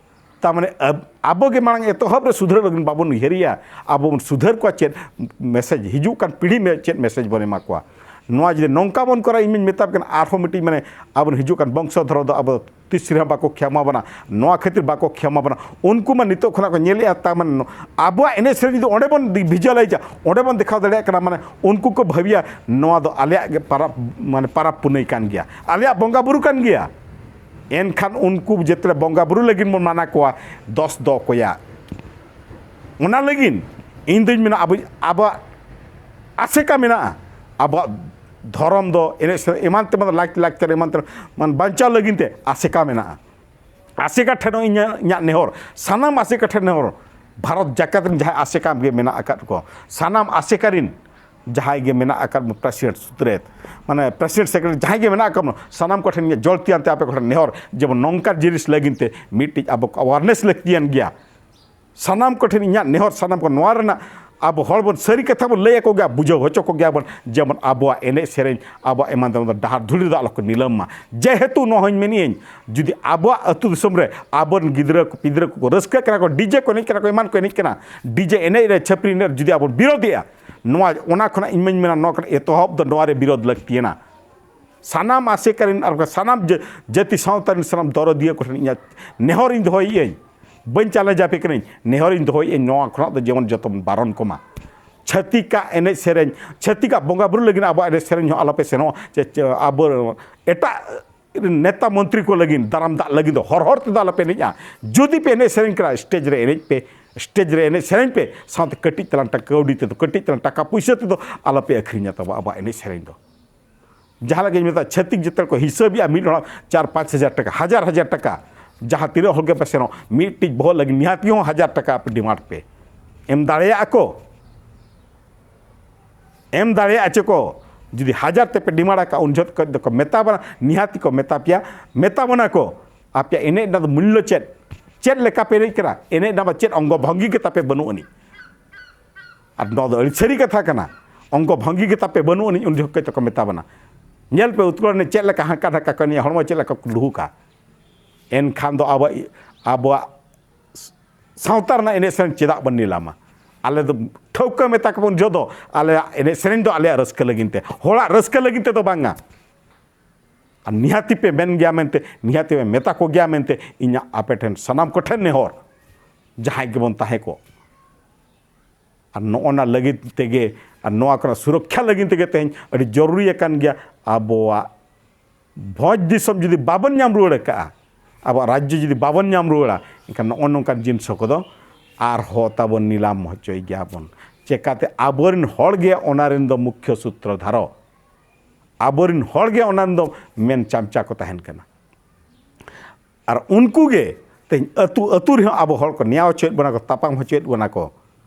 ᱛᱟᱨ ᱢᱟᱱᱮ ᱟᱵ-, ᱟᱵᱚ ᱜᱮ ᱢᱟᱲᱟᱝ ᱮᱛᱚᱦᱚᱵ ᱨᱮ ᱥᱩᱫᱷᱟᱹᱨ ᱞᱟᱹᱜᱤᱫ ᱵᱟᱵᱚᱱ ᱩᱭᱦᱟᱹᱨᱮᱭᱟ᱾ ᱟᱵᱚ ᱵᱚᱱ ᱥᱩᱫᱷᱟᱹᱨ ᱠᱚᱣᱟ, ᱪᱮᱫ ᱢᱮᱥᱮᱡᱽ ᱦᱤᱡᱩᱜ ᱠᱟᱱ ᱯᱤᱲᱦᱤ ᱢᱮ ᱪᱮᱫ ᱢᱮᱥᱮᱡᱽ ᱵᱚᱱ ᱮᱢᱟ ᱠᱚᱣᱟ? ᱱᱚᱣᱟ ᱡᱩᱫᱤ ᱱᱚᱝᱠᱟ ᱵᱚᱱ ᱠᱚᱨᱟᱣᱟ, ᱤᱧ ᱢᱟᱧ ᱢᱮᱛᱟᱢ ᱠᱟᱱᱟ, ᱟᱨᱦᱚᱸ ᱢᱤᱫᱴᱤᱡ ᱢᱟᱱᱮ ᱟᱵᱚ ᱦᱤᱡᱩᱜ ᱠᱟᱱ ᱵᱚᱝᱥᱚ ᱫᱷᱚᱨᱚ ᱫᱚ ᱟᱵᱚ ᱛᱤᱥ ᱨᱮᱦᱚᱸ ᱵᱟᱠᱚ ᱠᱷᱮᱢᱟ ᱵᱚᱱᱟ᱾ ᱱᱚᱣᱟ ᱠᱷᱟᱹᱛᱤᱨ ᱵᱟᱠᱚ ᱠᱷᱮᱢᱟ ᱵᱚᱱᱟ, ᱩᱱᱠᱩ ᱢᱟ ᱱᱤᱛᱚᱜ ᱠᱷᱚᱱᱟᱜ ᱠᱚ ᱧᱮᱞᱮᱜᱼᱟ, ᱛᱟᱨ ᱢᱟᱱᱮ ᱟᱵᱚᱣᱟᱜ ᱮᱱᱮᱡ ᱥᱮᱨᱮᱧ ᱡᱩᱫᱤ ᱚᱸᱰᱮ ᱵᱚᱱ ᱵᱷᱤᱡᱩᱣᱟᱞᱟᱭᱤᱡᱟ, ᱚᱸᱰᱮ ᱵᱚᱱ ᱫᱮᱠᱷᱟᱣ ᱫᱟᱲᱮᱭᱟᱜ ᱠᱟᱱᱟ, ᱢᱟᱱᱮ ᱩᱱᱠᱩ ᱠᱚ ᱵᱷᱟᱹᱵᱤᱭᱟ ᱱᱚᱣᱟ ᱫᱚ ᱟᱞᱮᱭᱟᱜ ᱜᱮ ᱯᱟᱨᱟᱵᱽ, ᱢᱟᱱᱮ ᱯᱟᱨᱟᱵᱽ ᱯᱩᱱᱟᱹᱭ ᱠᱟᱱ ᱜᱮᱭᱟ, ᱟᱞᱮᱭᱟᱜ ᱵᱚᱸᱜᱟ ᱵᱩᱨᱩ ᱠᱟᱱ ᱜᱮᱭᱟ᱾ ᱮᱱᱠᱷᱟᱱ ᱩᱱᱠᱩ ᱡᱮᱛᱮ ᱵᱚᱸᱜᱟ ᱵᱩᱨᱩ ᱞᱟᱹᱜᱤᱫ ᱵᱚᱱ ᱢᱟᱱᱟ ᱠᱚᱣᱟ, ᱫᱚᱥ ᱫᱚ ᱚᱠᱚᱭᱟᱜ? ᱚᱱᱟ ᱞᱟᱹᱜᱤᱫ ᱤᱧ ᱫᱩᱧ ᱢᱮᱱᱟ, ᱟᱵᱚ, ᱟᱵᱚᱣᱟᱜ ᱟᱥᱮᱠᱟ ᱢᱮᱱᱟᱜᱼᱟ, ᱟᱵᱚᱣᱟᱜ ᱫᱷᱚᱨᱚᱢ ᱫᱚ, ᱮᱱᱮᱡ ᱥᱮᱨᱮᱧ ᱮᱢᱟᱱ ᱛᱮᱢᱟᱱ ᱞᱟᱭ- ᱞᱟᱠᱪᱟᱨ ᱮᱢᱟᱱ ᱛᱮᱢᱟᱱ ᱵᱟᱧᱪᱟᱣ ᱞᱟᱹᱜᱤᱫ ᱛᱮ ᱟᱥᱮᱠᱟ ᱢᱮᱱᱟᱜᱼᱟ᱾ ᱟᱥᱮᱠᱟ ᱴᱷᱮᱱ ᱦᱚᱸ ᱤᱧᱟᱹᱜ, ᱤᱧᱟᱹᱜ ᱱᱮᱦᱚᱨ, ᱥᱟᱱᱟᱢ ᱟᱥᱮᱠᱟ ᱴᱷᱮᱱ ᱱᱮᱦᱚᱨ, ᱵᱷᱟᱨᱚᱛ ᱡᱟᱠᱟᱛ ᱨᱮᱱ ᱡᱟᱦᱟᱸᱭ ᱟᱥᱮᱠᱟ ᱜᱮ ᱢᱮᱱᱟᱜ ᱟᱠᱟᱫ ᱠᱚ, ᱥᱟᱱᱟᱢ ᱟᱥᱮᱠᱟ ᱨᱮᱱ ᱡᱟᱦᱟᱸᱭ ᱜᱮ ᱢᱮᱱᱟᱜ ᱟᱠᱟᱫ ᱵᱚᱱ, ᱯᱨᱮᱥᱤᱰᱮᱱᱴ ᱥᱩᱛᱨᱮᱛ, ᱢᱟᱱᱮ ᱯᱨᱮᱥᱤᱰᱮᱱᱴ ᱥᱮᱠᱨᱮᱴᱟᱨᱤ ᱡᱟᱦᱟᱸᱭ ᱜᱮ ᱢᱮᱱᱟᱜ ᱟᱠᱟᱫ ᱵᱚᱱ, ᱥᱟᱱᱟᱢ ᱠᱚᱴᱷᱮᱱ ᱤᱧᱟᱹᱜ ᱡᱚᱞᱛᱤᱭᱟᱱ ᱛᱮ ᱟᱯᱮ ᱠᱚᱴᱷᱮᱱ ᱱᱮᱦᱚᱨ, ᱡᱮᱢᱚᱱ ᱱᱚᱝᱠᱟᱱ ᱡᱤᱱᱤᱥ ᱞᱟᱹᱜᱤᱫ ᱛᱮ ᱢᱤᱫᱴᱤᱡ ᱟᱵᱚ ᱠᱚ ᱟᱣᱟᱨᱱᱮᱥ ᱞᱟᱹᱠᱛᱤᱭᱟᱱ ᱜᱮᱭᱟ᱾ ᱥᱟᱱᱟᱢ ᱠᱚᱴᱷᱮᱱ ᱤᱧᱟᱹᱜ ᱱᱮᱦᱚᱨ, ᱥᱟᱱᱟᱢ ᱠᱚ ᱱᱚᱣᱟ ᱨᱮᱱᱟᱜ ᱟᱵᱚ ᱦᱚᱲ ᱵᱚᱱ ᱥᱟᱹᱨᱤ ᱠᱟᱛᱷᱟ ᱵᱚᱱ ᱞᱟᱹᱭ ᱟᱠᱚ ᱜᱮᱭᱟ, ᱵᱩᱡᱷᱟᱹᱣ ᱦᱚᱪᱚ ᱠᱚ ᱜᱮᱭᱟ ᱵᱚᱱ, ᱡᱮᱢᱚᱱ ᱟᱵᱚᱣᱟᱜ ᱮᱱᱮᱡ ᱥᱮᱨᱮᱧ, ᱟᱵᱚᱣᱟᱜ ᱮᱢᱟᱱ ᱛᱮᱢᱟᱱ ᱫᱚ ᱰᱟᱦᱟᱨ ᱫᱷᱩᱲᱤ ᱨᱮᱫᱚ ᱟᱞᱚ ᱠᱚ ᱱᱤᱞᱟᱹᱢ ᱢᱟ᱾ ᱡᱮᱦᱮᱛᱩ ᱱᱚᱣᱟ ᱦᱚᱸᱧ ᱢᱮᱱᱮᱜᱼᱟᱹᱧ, ᱡᱩᱫᱤ ᱟᱵᱚᱣᱟᱜ ᱟᱹᱛᱩ ᱫᱤᱥᱚᱢ ᱨᱮ ᱟᱵᱚᱨᱮᱱ ᱜᱤᱫᱽᱨᱟᱹ ᱠᱚ, ᱯᱤᱫᱽᱨᱟᱹ ᱠᱚᱠᱚ ᱨᱟᱹᱥᱠᱟᱹᱜ ᱠᱟᱱᱟ ᱠᱚ, ᱰᱤᱡᱮ ᱠᱚ ᱮᱱᱮᱡ ᱠᱟᱱᱟ ᱠᱚ, ᱮᱢᱟᱱ ᱠᱚ ᱮᱱᱮᱡ ᱠᱟᱱᱟ, ᱰᱤᱡᱮ ᱮᱱᱮᱡ ᱨᱮ, ᱪᱷᱟᱹᱯᱨᱤ ᱮᱱᱮᱡ ᱨᱮ ᱡᱩᱫᱤ ᱟᱵᱚ ᱵᱤᱨᱳᱫᱷᱮᱜᱼᱟ, ᱱᱚᱣᱟ, ᱚᱱᱟ ᱠᱷᱚᱱᱟᱜ ᱤᱧ ᱢᱟᱧ ᱢᱮᱱᱟ, ᱱᱚᱣᱟ ᱠᱷᱚᱱᱟᱜ ᱮᱛᱚᱦᱚᱵ ᱫᱚ ᱱᱚᱣᱟ ᱨᱮ ᱵᱤᱨᱳᱫᱷ ᱞᱟᱹᱠᱛᱤᱭᱟᱱᱟ᱾ ᱥᱟᱱᱟᱢ ᱟᱥᱮᱠᱟ ᱨᱮᱱ ᱟᱨ ᱥᱟᱱᱟᱢ ᱡᱟᱹ-, ᱡᱟᱹᱛᱤ ᱥᱟᱶᱛᱟ ᱨᱮᱱ ᱥᱟᱱᱟᱢ ᱫᱚᱨᱚᱫᱤᱭᱟᱹ ᱠᱚᱴᱷᱮᱱ ᱤᱧᱟᱹᱜ ᱱᱮᱦᱚᱨᱤᱧ ᱫᱚᱦᱚᱭᱮᱜᱼᱟᱹᱧ, ᱵᱟᱹᱧ ᱪᱟᱞᱮᱧᱡᱽ ᱟᱯᱮ ᱠᱟᱹᱱᱟᱹᱧ, ᱱᱮᱦᱚᱨᱤᱧ ᱫᱚᱦᱚᱭᱮᱜᱼᱟᱹᱧ, ᱱᱚᱣᱟ ᱠᱷᱚᱱᱟᱜ ᱫᱚ ᱡᱮᱢᱚᱱ ᱡᱚᱛᱚ ᱵᱚᱱ ᱵᱟᱨᱚᱱ ᱠᱚᱢᱟ᱾ ᱪᱷᱟᱹᱛᱤᱠᱟᱜ ᱮᱱᱮᱡ ᱥᱮᱨᱮᱧ, ᱪᱷᱟᱹᱛᱤᱠᱟᱜ ᱵᱚᱸᱜᱟ ᱵᱩᱨᱩ ᱞᱟᱹᱜᱤᱫ ᱟᱵᱚᱣᱟᱜ ᱮᱱᱮᱡ ᱥᱮᱨᱮᱧ ᱦᱚᱸ ᱟᱞᱚᱯᱮ ᱥᱮᱱᱚᱜᱼᱟ᱾ ᱪᱮ, ᱪᱮ, ᱟᱵᱚ ᱮᱴᱟᱜ ᱱᱮᱛᱟ ᱢᱚᱱᱛᱨᱤ ᱠᱚ ᱞᱟᱹᱜᱤᱫ ᱫᱟᱨᱟᱢ ᱫᱟᱜ ᱞᱟᱹᱜᱤᱫ ᱫᱚ ᱦᱚᱨ ᱦᱚᱨ ᱛᱮᱫᱚ ᱟᱞᱚᱯᱮ ᱮᱱᱮᱡᱼᱟ᱾ ᱡᱩᱫᱤ ᱯᱮ ᱮᱱᱮᱡ ᱥᱮᱨᱮᱧ ᱠᱟᱱᱟ, ᱥᱴᱮᱡᱽ ᱨᱮ ᱮᱱᱮᱡ ᱯᱮ, ᱥᱴᱮᱡᱽ ᱨᱮ ᱮᱱᱮᱡ ᱥᱮᱨᱮᱧ ᱯᱮ, ᱥᱟᱶᱛᱮ ᱠᱟᱹᱴᱤᱡ ᱛᱟᱞᱟᱝ ᱴᱟᱠᱟ ᱠᱟᱹᱣᱰᱤ ᱛᱮᱫᱚ, ᱠᱟᱹᱴᱤᱡ ᱛᱟᱞᱟᱝ ᱴᱟᱠᱟ ᱯᱩᱭᱥᱟᱹ ᱛᱮᱫᱚ ᱟᱞᱚᱯᱮ ᱟᱹᱠᱷᱨᱤᱧᱟ ᱛᱟᱵᱚ ᱟᱵᱚᱣᱟᱜ ᱮᱱᱮᱡ ᱥᱮᱨᱮᱧ ᱫᱚ᱾ ᱡᱟᱦᱟᱸ ᱞᱮᱠᱟᱧ ᱢᱮᱛᱟᱜᱼᱟ, ᱪᱷᱟᱹᱛᱤᱠ ᱡᱟᱹᱛ ᱠᱚ ᱦᱤᱥᱟᱹᱵᱮᱜᱼᱟ, ᱢᱤᱫ ᱦᱚᱲᱟᱜ ᱪᱟᱨ ᱯᱟᱸᱪ ᱦᱟᱡᱟᱨ ᱴᱟᱠᱟ, ᱦᱟᱡᱟᱨ ᱦᱟᱡᱟᱨ ᱴᱟᱠᱟ, ᱡᱟᱦᱟᱸ ᱛᱤᱱᱟᱹᱜ ᱦᱚᱲ ᱜᱮᱯᱮ ᱥᱮᱱᱚᱜ, ᱢᱤᱫᱴᱤᱡ ᱵᱚᱦᱚᱜ ᱞᱟᱹᱜᱤᱫ ᱱᱤᱦᱟᱹᱛᱤ ᱦᱚᱸ ᱦᱟᱡᱟᱨ ᱴᱟᱠᱟ ᱟᱯᱮ ᱰᱤᱢᱟᱱᱰ ᱯᱮ᱾ ᱮᱢ ᱫᱟᱲᱮᱭᱟᱜᱼᱟ ᱠᱚ? ᱮᱢ ᱫᱟᱲᱮᱭᱟᱜᱼᱟ ᱪᱮ ᱠᱚ? ᱡᱩᱫᱤ ᱦᱟᱡᱟᱨ ᱛᱮᱯᱮ ᱰᱤᱢᱟᱱᱰ ᱟᱠᱟᱫ, ᱩᱱ ᱡᱚᱦᱚᱜ ᱠᱷᱚᱱ ᱫᱚᱠᱚ ᱢᱮᱛᱟ ᱵᱚᱱᱟ, ᱱᱤᱦᱟᱹᱛᱤ ᱠᱚ ᱢᱮᱛᱟ ᱯᱮᱭᱟ, ᱢᱮᱛᱟ ᱵᱚᱱᱟ ᱠᱚ, ᱟᱯᱮᱭᱟᱜ ᱮᱱᱮᱡ ᱨᱮᱱᱟᱜ ᱫᱚ ᱢᱩᱞᱞᱚ ᱪᱮᱫ? ᱪᱮᱫ ᱞᱮᱠᱟ ᱯᱮ ᱮᱱᱮᱡ ᱠᱟᱱᱟ? ᱮᱱᱮᱡ ᱨᱮᱱᱟᱜ ᱢᱟ ᱪᱮᱫ ᱚᱝᱜᱚ ᱵᱷᱚᱝᱜᱤ ᱜᱮ ᱛᱟᱯᱮ ᱵᱟᱹᱱᱩᱜ ᱟᱹᱱᱤᱡ᱾ ᱟᱨ ᱱᱚᱣᱟ ᱫᱚ ᱟᱹᱰᱤ ᱥᱟᱹᱨᱤ ᱠᱟᱛᱷᱟ ᱠᱟᱱᱟ, ᱚᱝᱜᱚ ᱵᱷᱚᱝᱜᱤ ᱜᱮ ᱛᱟᱯᱮ ᱵᱟᱹᱱᱩᱜ ᱟᱹᱱᱤᱡ, ᱩᱱ ᱡᱚᱦᱚᱜ ᱠᱷᱚᱱ ᱫᱚᱠᱚ ᱢᱮᱛᱟ ᱵᱚᱱᱟ᱾ ᱧᱮᱞ ᱯᱮ, ᱩᱛᱠᱚᱲ ᱮᱱᱮᱡ ᱪᱮᱫ ᱞᱮᱠᱟ ᱦᱟᱱᱠᱟ ᱰᱷᱟᱠᱟ ᱠᱚ ᱮᱱᱮᱡᱼᱟ, ᱦᱚᱲᱢᱚ ᱪᱮᱫ ᱞᱮᱠᱟ ᱠᱚ ᱞᱩᱦᱩᱠᱟ᱾ ᱮᱱᱠᱷᱟᱱ ᱫᱚ ᱟᱵᱚ, ᱟᱵᱚᱣᱟᱜ ᱥᱟᱶᱛᱟ ᱨᱮᱱᱟᱜ ᱮᱱᱮᱡ ᱥᱮᱨᱮᱧ ᱪᱮᱫᱟᱜ ᱵᱚᱱ ᱧᱮᱞᱟᱢᱟ? ᱟᱞᱮ ᱫᱚ ᱴᱷᱟᱹᱣᱠᱟᱹ ᱢᱮᱛᱟ ᱠᱚᱵᱚᱱ ᱡᱚᱛᱚ, ᱟᱞᱮᱭᱟᱜ ᱮᱱᱮᱡ ᱥᱮᱨᱮᱧ ᱫᱚ ᱟᱞᱮᱭᱟᱜ ᱨᱟᱹᱥᱠᱟᱹ ᱞᱟᱹᱜᱤᱫ ᱛᱮ, ᱦᱚᱲᱟᱜ ᱨᱟᱹᱥᱠᱟᱹ ᱞᱟᱹᱜᱤᱫ ᱛᱮᱫᱚ ᱵᱟᱝᱟ᱾ ᱟᱨ ᱱᱤᱦᱟᱹᱛᱤ ᱯᱮ ᱢᱮᱱ ᱜᱮᱭᱟ ᱢᱮᱱᱛᱮ, ᱱᱤᱦᱟᱹᱛᱤ ᱯᱮ ᱢᱮᱛᱟ ᱠᱚ ᱜᱮᱭᱟ ᱢᱮᱱᱛᱮ, ᱤᱧᱟᱹᱜ ᱟᱯᱮ ᱴᱷᱮᱱ ᱥᱟᱱᱟᱢ ᱠᱚᱴᱷᱮᱱ ᱱᱮᱦᱚᱨ, ᱡᱟᱦᱟᱸᱭ ᱜᱮᱵᱚᱱ ᱛᱟᱦᱮᱸ ᱠᱚᱜ, ᱟᱨ ᱱᱚᱜᱼᱚ ᱱᱟ ᱞᱟᱹᱜᱤᱫ ᱛᱮᱜᱮ, ᱟᱨ ᱱᱚᱣᱟ ᱠᱚᱨᱮᱱᱟᱜ ᱥᱩᱨᱚᱠᱠᱷᱟ ᱞᱟᱹᱜᱤᱫ ᱛᱮᱜᱮ ᱛᱮᱦᱮᱧ ᱟᱹᱰᱤ ᱡᱚᱨᱩᱨᱤ ᱟᱠᱟᱱ ᱜᱮᱭᱟ᱾ ᱟᱵᱚᱣᱟᱜ ᱵᱷᱚᱸᱡᱽ ᱫᱤᱥᱚᱢ ᱡᱩᱫᱤ ᱵᱟᱵᱚᱱ ᱧᱟᱢ ᱨᱩᱣᱟᱹᱲ ᱟᱠᱟᱫᱼᱟ, ᱟᱵᱚᱣᱟᱜ ᱨᱟᱡᱽᱡᱚ ᱡᱩᱫᱤ ᱵᱟᱵᱚᱱ ᱧᱟᱢ ᱨᱩᱣᱟᱹᱲᱟ, ᱮᱱᱠᱷᱟᱱ ᱱᱚᱜᱼᱚ ᱱᱚᱝᱠᱟᱱ ᱡᱤᱱᱤᱥ ᱠᱚᱫᱚ ᱟᱨᱦᱚᱸ ᱛᱟᱵᱚᱱ ᱱᱤᱞᱟᱢ ᱦᱚᱪᱚᱭ ᱜᱮᱭᱟ ᱵᱚᱱ᱾ ᱪᱮᱠᱟᱛᱮ ᱟᱵᱚᱨᱮᱱ ᱦᱚᱲ ᱜᱮ ᱚᱱᱟ ᱨᱮᱱ ᱫᱚ ᱢᱩᱠᱷᱭᱚ ᱥᱩᱛᱨᱚ ᱫᱷᱟᱨᱚ᱾ ᱟᱵᱚᱨᱮᱱ ᱦᱚᱲ ᱜᱮ ᱚᱱᱟ ᱫᱚ ᱢᱮᱱ ᱪᱟᱢᱪᱟ ᱠᱚ ᱛᱟᱦᱮᱱ ᱠᱟᱱᱟ᱾ ᱟᱨ ᱩᱱᱠᱩ ᱜᱮ ᱛᱮᱦᱮᱧ ᱟᱹᱛᱩ ᱟᱹᱛᱩ ᱨᱮᱦᱚᱸ ᱟᱵᱚ ᱦᱚᱲ ᱠᱚ ᱱᱮᱭᱟᱣ ᱦᱚᱪᱚᱭᱮᱫ ᱵᱚᱱᱟ ᱠᱚ, ᱛᱟᱯᱟᱢ ᱦᱚᱪᱚᱭᱮᱫ ᱵᱚᱱᱟ ᱠᱚ,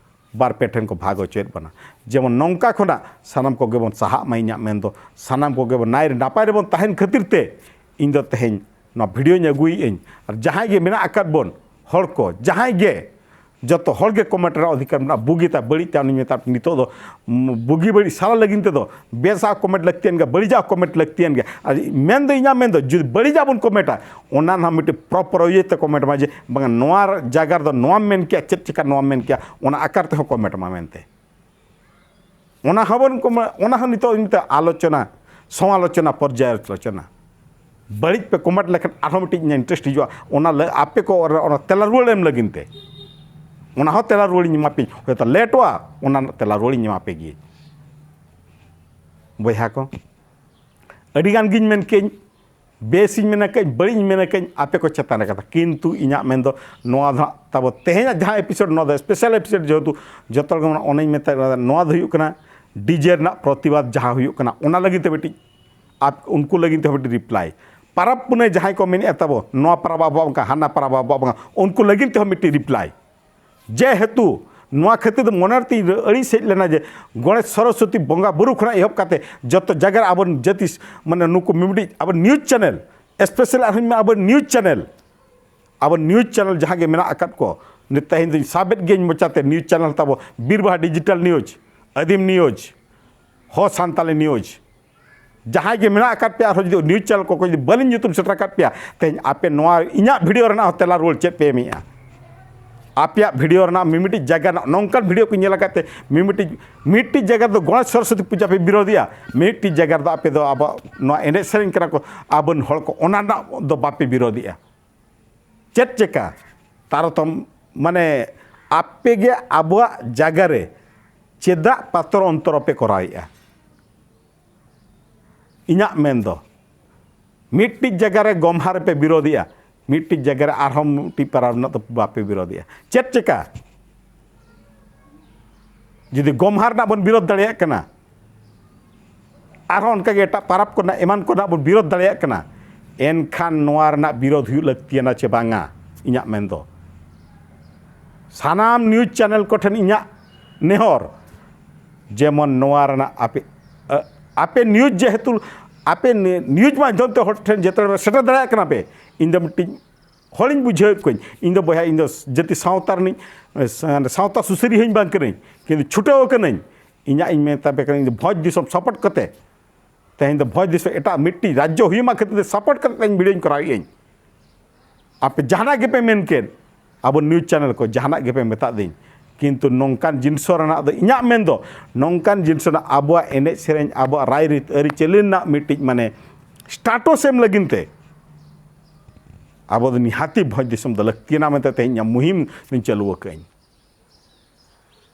ᱵᱟᱨ ᱯᱮ ᱴᱷᱮᱱ ᱠᱚ ᱵᱷᱟᱜᱽ ᱦᱚᱪᱚᱭᱮᱫ ᱵᱚᱱᱟ᱾ ᱡᱮᱢᱚᱱ ᱱᱚᱝᱠᱟ ᱠᱷᱚᱱᱟᱜ ᱥᱟᱱᱟᱢ ᱠᱚᱜᱮ ᱵᱚᱱ ᱥᱟᱦᱟᱜ ᱢᱟ᱾ ᱤᱧᱟᱹᱜ ᱢᱮᱱ ᱫᱚ ᱥᱟᱱᱟᱢ ᱠᱚᱜᱮ ᱵᱚᱱ ᱱᱟᱭ ᱨᱮ ᱱᱟᱯᱟᱭ ᱨᱮᱵᱚᱱ ᱛᱟᱦᱮᱱ ᱠᱷᱟᱹᱛᱤᱨ ᱛᱮ ᱤᱧ ᱫᱚ ᱛᱮᱦᱮᱧ ᱱᱚᱣᱟ ᱵᱷᱤᱰᱤᱭᱳᱧ ᱟᱹᱜᱩᱭᱮᱫ ᱟᱹᱧ᱾ ᱟᱨ ᱡᱟᱦᱟᱸᱭ ᱜᱮ ᱢᱮᱱᱟᱜ ᱟᱠᱟᱫ ᱵᱚᱱ ᱦᱚᱲ ᱠᱚ, ᱡᱟᱦᱟᱸᱭ ᱜᱮ, ᱡᱚᱛᱚ ᱦᱚᱲ ᱜᱮ ᱠᱚᱢᱮᱱᱴ ᱨᱮᱱᱟᱜ ᱚᱫᱷᱤᱠᱟᱨ ᱢᱮᱱᱟᱜᱼᱟ᱾ ᱵᱩᱜᱤ ᱛᱟ ᱵᱟᱹᱲᱤᱡ ᱛᱟ ᱩᱱᱤᱧ ᱢᱮᱛᱟ, ᱱᱤᱛᱚᱜ ᱫᱚ ᱵᱩᱜᱤ ᱵᱟᱹᱲᱤᱡ ᱥᱟᱞᱟ ᱞᱟᱹᱜᱤᱫ ᱛᱮᱫᱚ ᱵᱮᱥᱟᱜ ᱠᱚᱢᱮᱱᱴ ᱞᱟᱹᱠᱛᱤᱭᱟᱱ ᱜᱮᱭᱟ, ᱵᱟᱹᱲᱤᱡᱟᱜ ᱠᱚᱢᱮᱱᱴ ᱞᱟᱹᱠᱛᱤᱭᱟᱱ ᱜᱮᱭᱟ᱾ ᱟᱨ ᱢᱮᱱ ᱫᱚ ᱤᱧᱟᱹᱜ ᱢᱮᱱ ᱫᱚ ᱡᱩᱫᱤ ᱵᱟᱹᱲᱤᱡᱟᱜ ᱵᱚᱱ ᱠᱚᱢᱮᱱᱴᱟ, ᱚᱱᱟ ᱱᱟᱦᱟᱜ ᱢᱤᱫᱴᱤᱡ ᱯᱨᱚᱯᱚᱨ ᱤᱭᱟᱹ ᱛᱮ ᱠᱚᱢᱮᱱᱴ ᱢᱟ, ᱡᱮ ᱵᱟᱝᱟ ᱱᱚᱣᱟ ᱡᱟᱭᱜᱟ ᱨᱮᱫᱚ ᱱᱚᱣᱟᱢ ᱢᱮᱱ ᱠᱮᱭᱟ, ᱪᱮᱫ ᱪᱮᱠᱟ ᱱᱚᱣᱟᱢ ᱢᱮᱱ ᱠᱮᱭᱟ, ᱚᱱᱟ ᱟᱠᱟᱨ ᱛᱮᱦᱚᱸ ᱠᱚᱢᱮᱱᱴ ᱢᱟ ᱢᱮᱱᱛᱮ᱾ ᱚᱱᱟ ᱦᱚᱸ ᱵᱚᱱ ᱠᱚᱢᱮ-, ᱚᱱᱟ ᱦᱚᱸ ᱱᱤᱛᱚᱜ ᱢᱤᱫᱴᱮᱱ ᱟᱞᱳᱪᱚᱱᱟ, ᱥᱚᱢᱟᱞᱳᱪᱚᱱᱟ, ᱯᱚᱨᱡᱟᱭᱟᱞᱳᱪᱚᱱᱟ᱾ ᱵᱟᱹᱲᱤᱡ ᱯᱮ ᱠᱚᱢᱮᱱᱴ ᱞᱮᱠᱷᱟᱱ ᱟᱨᱦᱚᱸ ᱢᱤᱫᱴᱤᱡ ᱤᱧᱟᱹᱜ ᱤᱱᱴᱟᱨᱮᱥᱴ ᱦᱤᱡᱩᱜᱼᱟ, ᱚᱱᱟ ᱞᱟᱹ-, ᱟᱯᱮ ᱠᱚ ᱚᱱᱟ, ᱚᱱᱟ ᱛᱮᱞᱟ ᱨᱩᱣᱟᱹᱲ ᱮᱢ ᱞᱟᱹᱜᱤᱫ ᱛᱮ᱾ ᱚᱱᱟ ᱦᱚᱸ ᱛᱮᱞᱟ ᱨᱩᱣᱟᱹᱲᱤᱧ ᱮᱢᱟ ᱯᱮᱭᱟ, ᱦᱚᱭᱛᱳ ᱞᱮᱴᱚᱜᱼᱟ, ᱚᱱᱟ ᱨᱮᱱᱟᱜ ᱛᱮᱞᱟ ᱨᱩᱣᱟᱹᱲᱤᱧ ᱮᱢᱟ ᱯᱮ ᱜᱮᱭᱟᱹᱧ᱾ ᱵᱚᱭᱦᱟ ᱠᱚ, ᱟᱹᱰᱤ ᱜᱟᱱ ᱜᱤᱧ ᱢᱮᱱ ᱠᱮᱫᱟᱹᱧ, ᱵᱮᱥᱤᱧ ᱢᱮᱱᱟ ᱠᱟᱹᱧ, ᱵᱟᱹᱲᱤᱡ ᱤᱧ ᱢᱮᱱᱟ ᱠᱟᱹᱧ, ᱟᱯᱮ ᱠᱚ ᱪᱮᱛᱟᱱ ᱨᱮ ᱠᱟᱛᱷᱟ᱾ ᱠᱤᱱᱛᱩ ᱤᱧᱟᱹᱜ ᱢᱮᱱ ᱫᱚ ᱱᱚᱣᱟ ᱫᱚ ᱦᱟᱸᱜ ᱛᱟᱵᱚ ᱛᱮᱦᱮᱧᱟᱜ ᱡᱟᱦᱟᱸ ᱮᱯᱤᱥᱳᱰ, ᱱᱚᱣᱟ ᱫᱚ ᱥᱯᱮᱥᱟᱞ ᱮᱯᱤᱥᱳᱰ, ᱡᱮᱦᱮᱛᱩ ᱡᱚᱛᱚ ᱦᱚᱲ ᱜᱮ ᱚᱱᱟᱧ ᱢᱮᱛᱟ, ᱱᱚᱣᱟ ᱫᱚ ᱦᱩᱭᱩᱜ ᱠᱟᱱᱟ ᱰᱤᱡᱮ ᱨᱮᱱᱟᱜ ᱯᱨᱚᱛᱤᱵᱟᱫ ᱡᱟᱦᱟᱸ ᱦᱩᱭᱩᱜ ᱠᱟᱱᱟ, ᱚᱱᱟ ᱞᱟᱹᱜᱤᱫ ᱛᱮ ᱢᱤᱫᱴᱤᱡ ᱟᱯ-, ᱩᱱᱠᱩ ᱞᱟᱹᱜᱤᱫ ᱛᱮᱦᱚᱸ ᱢᱤᱫᱴᱤᱡ ᱨᱤᱯᱞᱟᱭ᱾ ᱯᱟᱨᱟᱵᱽ ᱯᱩᱱᱟᱹᱭ ᱡᱟᱦᱟᱸᱭ ᱠᱚ ᱢᱮᱱᱮᱫᱼᱟ ᱛᱟᱵᱚ, ᱱᱚᱣᱟ ᱯᱟᱨᱟᱵᱽ ᱟᱵᱚᱣᱟᱜ ᱵᱟᱝ ᱠᱟᱱᱟ, ᱦᱟᱱᱟ ᱯᱟᱨᱟᱵᱽ ᱟᱵᱚᱣᱟᱜ ᱵᱟᱝ ᱠᱟᱱᱟ, ᱩᱱᱠᱩ ᱞᱟᱹᱜᱤᱫ ᱛᱮᱦᱚᱸ ᱢᱤᱫᱴᱤᱡ ᱨᱤᱯᱞᱟᱭ᱾ ᱡᱮᱦᱮᱛᱩ ᱱᱚᱣᱟ ᱠᱷᱟᱹᱛᱤᱨ ᱛᱮ ᱢᱚᱱᱮ ᱨᱮ ᱛᱤᱧ ᱟᱹᱲᱤᱥ ᱦᱮᱡ ᱞᱮᱱᱟ ᱡᱮ ᱜᱚᱬᱮᱥ ᱥᱚᱨᱚᱥᱚᱛᱤ ᱵᱚᱸᱜᱟ ᱵᱩᱨᱩ ᱠᱷᱚᱱᱟᱜ ᱮᱦᱚᱵ ᱠᱟᱛᱮ ᱡᱚᱛᱚ ᱡᱟᱭᱜᱟ ᱨᱮ ᱟᱵᱚ ᱡᱟᱹᱛᱤ ᱢᱟᱱᱮ ᱱᱩᱠᱩ ᱢᱤᱢᱤᱫᱴᱤᱡ ᱟᱵᱚ ᱱᱤᱭᱩᱡᱽ ᱪᱮᱱᱮᱞ, ᱥᱯᱮᱥᱟᱞ ᱟᱨᱦᱚᱸᱧ ᱢᱮᱱᱟ ᱟᱵᱚ ᱱᱤᱭᱩᱡᱽ ᱪᱮᱱᱮᱞ, ᱟᱵᱚ ᱱᱤᱭᱩᱡᱽ ᱪᱮᱱᱮᱞ ᱡᱟᱦᱟᱸ ᱜᱮ ᱢᱮᱱᱟᱜ ᱟᱠᱟᱫ ᱠᱚ, ᱱᱤᱛ ᱛᱮᱦᱮᱧ ᱫᱚᱧ ᱥᱟᱵᱮᱫ ᱜᱤᱭᱟᱹᱧ ᱢᱚᱪᱟᱛᱮ, ᱱᱤᱭᱩᱡᱽ ᱪᱮᱱᱮᱞ ᱛᱟᱵᱚ ᱵᱤᱨᱵᱟᱦᱟ ᱰᱤᱡᱤᱴᱟᱞ ᱱᱤᱭᱩᱡᱽ, ᱟᱹᱫᱤᱢ ᱱᱤᱭᱩᱡᱽ, ᱦᱚ ᱥᱟᱱᱛᱟᱞᱤ ᱱᱤᱭᱩᱡᱽ, ᱡᱟᱦᱟᱸᱭ ᱜᱮ ᱢᱮᱱᱟᱜ ᱟᱠᱟᱫ ᱯᱮᱭᱟ, ᱟᱨᱦᱚᱸ ᱡᱩᱫᱤ ᱱᱤᱭᱩᱡᱽ ᱪᱮᱱᱮᱞ ᱠᱚ ᱡᱩᱫᱤ ᱵᱟᱹᱞᱤᱧ ᱧᱩᱛᱩᱢ ᱥᱮᱴᱮᱨ ᱟᱠᱟᱫ ᱯᱮᱭᱟ, ᱛᱮᱦᱮᱧ ᱟᱯᱮ ᱱᱚᱣᱟ ᱤᱧᱟᱹᱜ ᱵᱷᱤᱰᱤᱭᱳ ᱨᱮᱱᱟᱜ ᱦᱚᱸ ᱛᱮᱞᱟ ᱨᱩᱣᱟᱹᱲ ᱪᱮᱫ ᱯᱮ ᱮᱢᱮᱜᱼᱟ? ᱟᱯᱮᱭᱟᱜ ᱵᱷᱤᱰᱤᱭᱳ ᱨᱮᱱᱟᱜ ᱢᱤᱢᱤᱫᱴᱤᱡ ᱡᱟᱭᱜᱟ ᱨᱮᱱᱟᱜ ᱱᱚᱝᱠᱟᱱ ᱵᱷᱤᱰᱤᱭᱳ ᱠᱚ ᱧᱮᱞ ᱟᱠᱟᱫ ᱛᱮ ᱢᱤᱢᱤᱫᱴᱤᱡ, ᱢᱤᱫᱴᱤᱡ ᱡᱟᱭᱜᱟ ᱨᱮᱫᱚ ᱜᱚᱬᱮᱥ ᱥᱚᱨᱚᱥᱚᱛᱤ ᱯᱩᱡᱟ ᱯᱮ ᱵᱤᱨᱳᱫᱷᱮᱜᱼᱟ, ᱢᱤᱫᱴᱤᱡ ᱡᱟᱭᱜᱟ ᱨᱮᱫᱚ ᱟᱯᱮ ᱫᱚ ᱟᱵᱚ ᱱᱚᱣᱟ ᱮᱱᱮᱡ ᱥᱮᱨᱮᱧ ᱠᱟᱱᱟ ᱠᱚ ᱟᱵᱚᱨᱮᱱ ᱦᱚᱲ ᱠᱚ, ᱚᱱᱟ ᱨᱮᱱᱟᱜ ᱫᱚ ᱵᱟᱯᱮ ᱵᱤᱨᱳᱫᱷᱮᱜᱼᱟ᱾ ᱪᱮᱫ ᱪᱮᱠᱟ ᱛᱟᱨᱚᱛᱚᱢ, ᱢᱟᱱᱮ ᱟᱯᱮ ᱜᱮ ᱟᱵᱚᱣᱟᱜ ᱡᱟᱭᱜᱟ ᱨᱮ ᱪᱮᱫᱟᱜ ᱯᱟᱛᱚᱨ ᱚᱱᱛᱚᱨ ᱯᱮ ᱠᱚᱨᱟᱣᱮᱜᱼᱟ? ᱤᱧᱟᱹᱜ ᱢᱮᱱ ᱫᱚ ᱢᱤᱫᱴᱤᱡ ᱡᱟᱭᱜᱟ ᱨᱮ ᱜᱚᱢᱦᱟ ᱨᱮᱯᱮ ᱵᱤᱨᱳᱫᱷᱮᱜᱼᱟ, ᱢᱤᱫᱴᱤᱡ ᱡᱟᱭᱜᱟ ᱨᱮ ᱟᱨᱦᱚᱸ ᱢᱤᱫᱴᱤᱡ ᱯᱟᱨᱟᱵᱽ ᱨᱮᱱᱟᱜ ᱫᱚ ᱵᱟᱯᱮ ᱵᱤᱨᱳᱫᱷᱮᱜᱼᱟ᱾ ᱪᱮᱫ ᱪᱮᱠᱟ? ᱡᱩᱫᱤ ᱜᱚᱢᱦᱟ ᱨᱮᱱᱟᱜ ᱵᱚᱱ ᱵᱤᱨᱳᱫᱷ ᱫᱟᱲᱮᱭᱟᱜ ᱠᱟᱱᱟ, ᱟᱨᱦᱚᱸ ᱚᱱᱠᱟᱜᱮ ᱮᱴᱟᱜ ᱯᱟᱨᱟᱵᱽ ᱠᱚᱨᱮᱱᱟᱜ, ᱮᱢᱟᱱ ᱠᱚᱨᱮᱱᱟᱜ ᱵᱚᱱ ᱵᱤᱨᱳᱫᱷ ᱫᱟᱲᱮᱭᱟᱜ ᱠᱟᱱᱟ, ᱮᱱᱠᱷᱟᱱ ᱱᱚᱣᱟ ᱨᱮᱱᱟᱜ ᱵᱤᱨᱳᱫᱷ ᱦᱩᱭᱩᱜ ᱞᱟᱹᱠᱛᱤᱭᱟᱱᱟ ᱪᱮ ᱵᱟᱝᱟ? ᱤᱧᱟᱹᱜ ᱢᱮᱱ ᱫᱚ ᱥᱟᱱᱟᱢ ᱱᱤᱭᱩᱡᱽ ᱪᱮᱱᱮᱞ ᱠᱚᱴᱷᱮᱱ ᱤᱧᱟᱹᱜ ᱱᱮᱦᱚᱨ, ᱡᱮᱢᱚᱱ ᱱᱚᱣᱟ ᱨᱮᱱᱟᱜ ᱟᱯᱮ, ᱟ, ᱟᱯᱮ ᱱᱤᱭᱩᱡᱽ ᱡᱮᱦᱮᱛᱩ ᱟᱯᱮ ᱱᱤ-, ᱱᱤᱭᱩᱡᱽ ᱢᱟᱫᱽᱫᱷᱚᱢ ᱛᱮ ᱦᱚᱲ ᱴᱷᱮᱱ ᱡᱮᱛᱮ ᱥᱮᱴᱮᱨ ᱫᱟᱲᱮᱭᱟᱜ ᱠᱟᱱᱟ ᱯᱮ, ᱤᱧ ᱫᱚ ᱢᱤᱫᱴᱤᱡ ᱦᱚᱲᱤᱧ ᱵᱩᱡᱷᱟᱹᱣᱮᱫ ᱠᱚᱣᱟᱧ᱾ ᱤᱧ ᱫᱚ ᱵᱚᱭᱦᱟ, ᱤᱧ ᱫᱚ ᱡᱟᱹᱛᱤ ᱥᱟᱶᱛᱟ ᱨᱤᱱᱤᱡ, ᱮ, ᱥᱟ-, ᱥᱟᱶᱛᱟ ᱥᱩᱥᱟᱹᱨᱤᱭᱟᱹ ᱦᱚᱸᱧ ᱵᱟᱝ ᱠᱟᱹᱱᱟᱹᱧ, ᱠᱤᱱᱛᱩ ᱪᱷᱩᱴᱟᱹᱣ ᱠᱟᱹᱱᱟᱹᱧ᱾ ᱤᱧᱟᱹᱜ ᱤᱧ ᱢᱮᱛᱟ ᱯᱮ ᱠᱟᱱᱟ, ᱤᱧ ᱫᱚ ᱵᱷᱚᱸᱡᱽ ᱫᱤᱥᱚᱢ ᱥᱟᱯᱳᱨᱴ ᱠᱟᱛᱮ, ᱛᱮᱦᱮᱧ ᱫᱚ ᱵᱷᱚᱸᱡᱽ ᱫᱤᱥᱚᱢ ᱮᱴᱟᱜ ᱢᱤᱫᱴᱤᱡ ᱨᱟᱡᱽᱡᱚ ᱦᱩᱭᱩᱜ ᱢᱟ ᱠᱷᱟᱹᱛᱤᱨ ᱛᱮ ᱥᱟᱯᱳᱨᱴ ᱠᱟᱛᱮ ᱛᱮᱦᱮᱧ ᱵᱷᱤᱰᱤᱭᱳᱧ ᱠᱚᱨᱟᱣᱮᱫ ᱟᱹᱧ᱾ ᱟᱯᱮ ᱡᱟᱦᱟᱱᱟᱜ ᱜᱮᱯᱮ ᱢᱮᱱ ᱠᱮᱫ, ᱟᱵᱚ ᱱᱤᱭᱩᱡᱽ ᱪᱮᱱᱮᱞ ᱠᱚ ᱡᱟᱦᱟᱱᱟᱜ ᱜᱮᱯᱮ ᱢᱮᱛᱟᱫ ᱫᱤᱧ, ᱠᱤᱱᱛᱩ ᱱᱚᱝᱠᱟᱱ ᱡᱤᱱᱤᱥ ᱨᱮᱱᱟᱜ ᱫᱚ, ᱤᱧᱟᱹᱜ ᱢᱮᱱ ᱫᱚ, ᱱᱚᱝᱠᱟᱱ ᱡᱤᱱᱤᱥ ᱨᱮᱱᱟᱜ ᱟᱵᱚᱣᱟᱜ ᱮᱱᱮᱡ ᱥᱮᱨᱮᱧ, ᱟᱵᱚᱣᱟᱜ ᱨᱟᱭᱨᱤᱛ ᱟᱹᱨᱤᱪᱟᱹᱞᱤ ᱨᱮᱱᱟᱜ ᱢᱤᱫᱴᱤᱡ ᱢᱟᱱᱮ ᱥᱴᱟᱴᱚᱥ ᱮᱢ ᱞᱟᱹᱜᱤᱫ ᱛᱮ ᱟᱵᱚ ᱫᱚ ᱱᱤᱦᱟᱹᱛᱤ ᱵᱷᱚᱸᱡᱽ ᱫᱤᱥᱚᱢ ᱫᱚ ᱞᱟᱹᱠᱛᱤᱭᱟᱱᱟ ᱢᱮᱱᱛᱮ ᱛᱮᱦᱮᱧ ᱤᱧᱟᱹᱜ ᱢᱩᱦᱤᱢ ᱫᱚᱧ ᱪᱟᱹᱞᱩ ᱟᱠᱟᱫᱟᱹᱧ᱾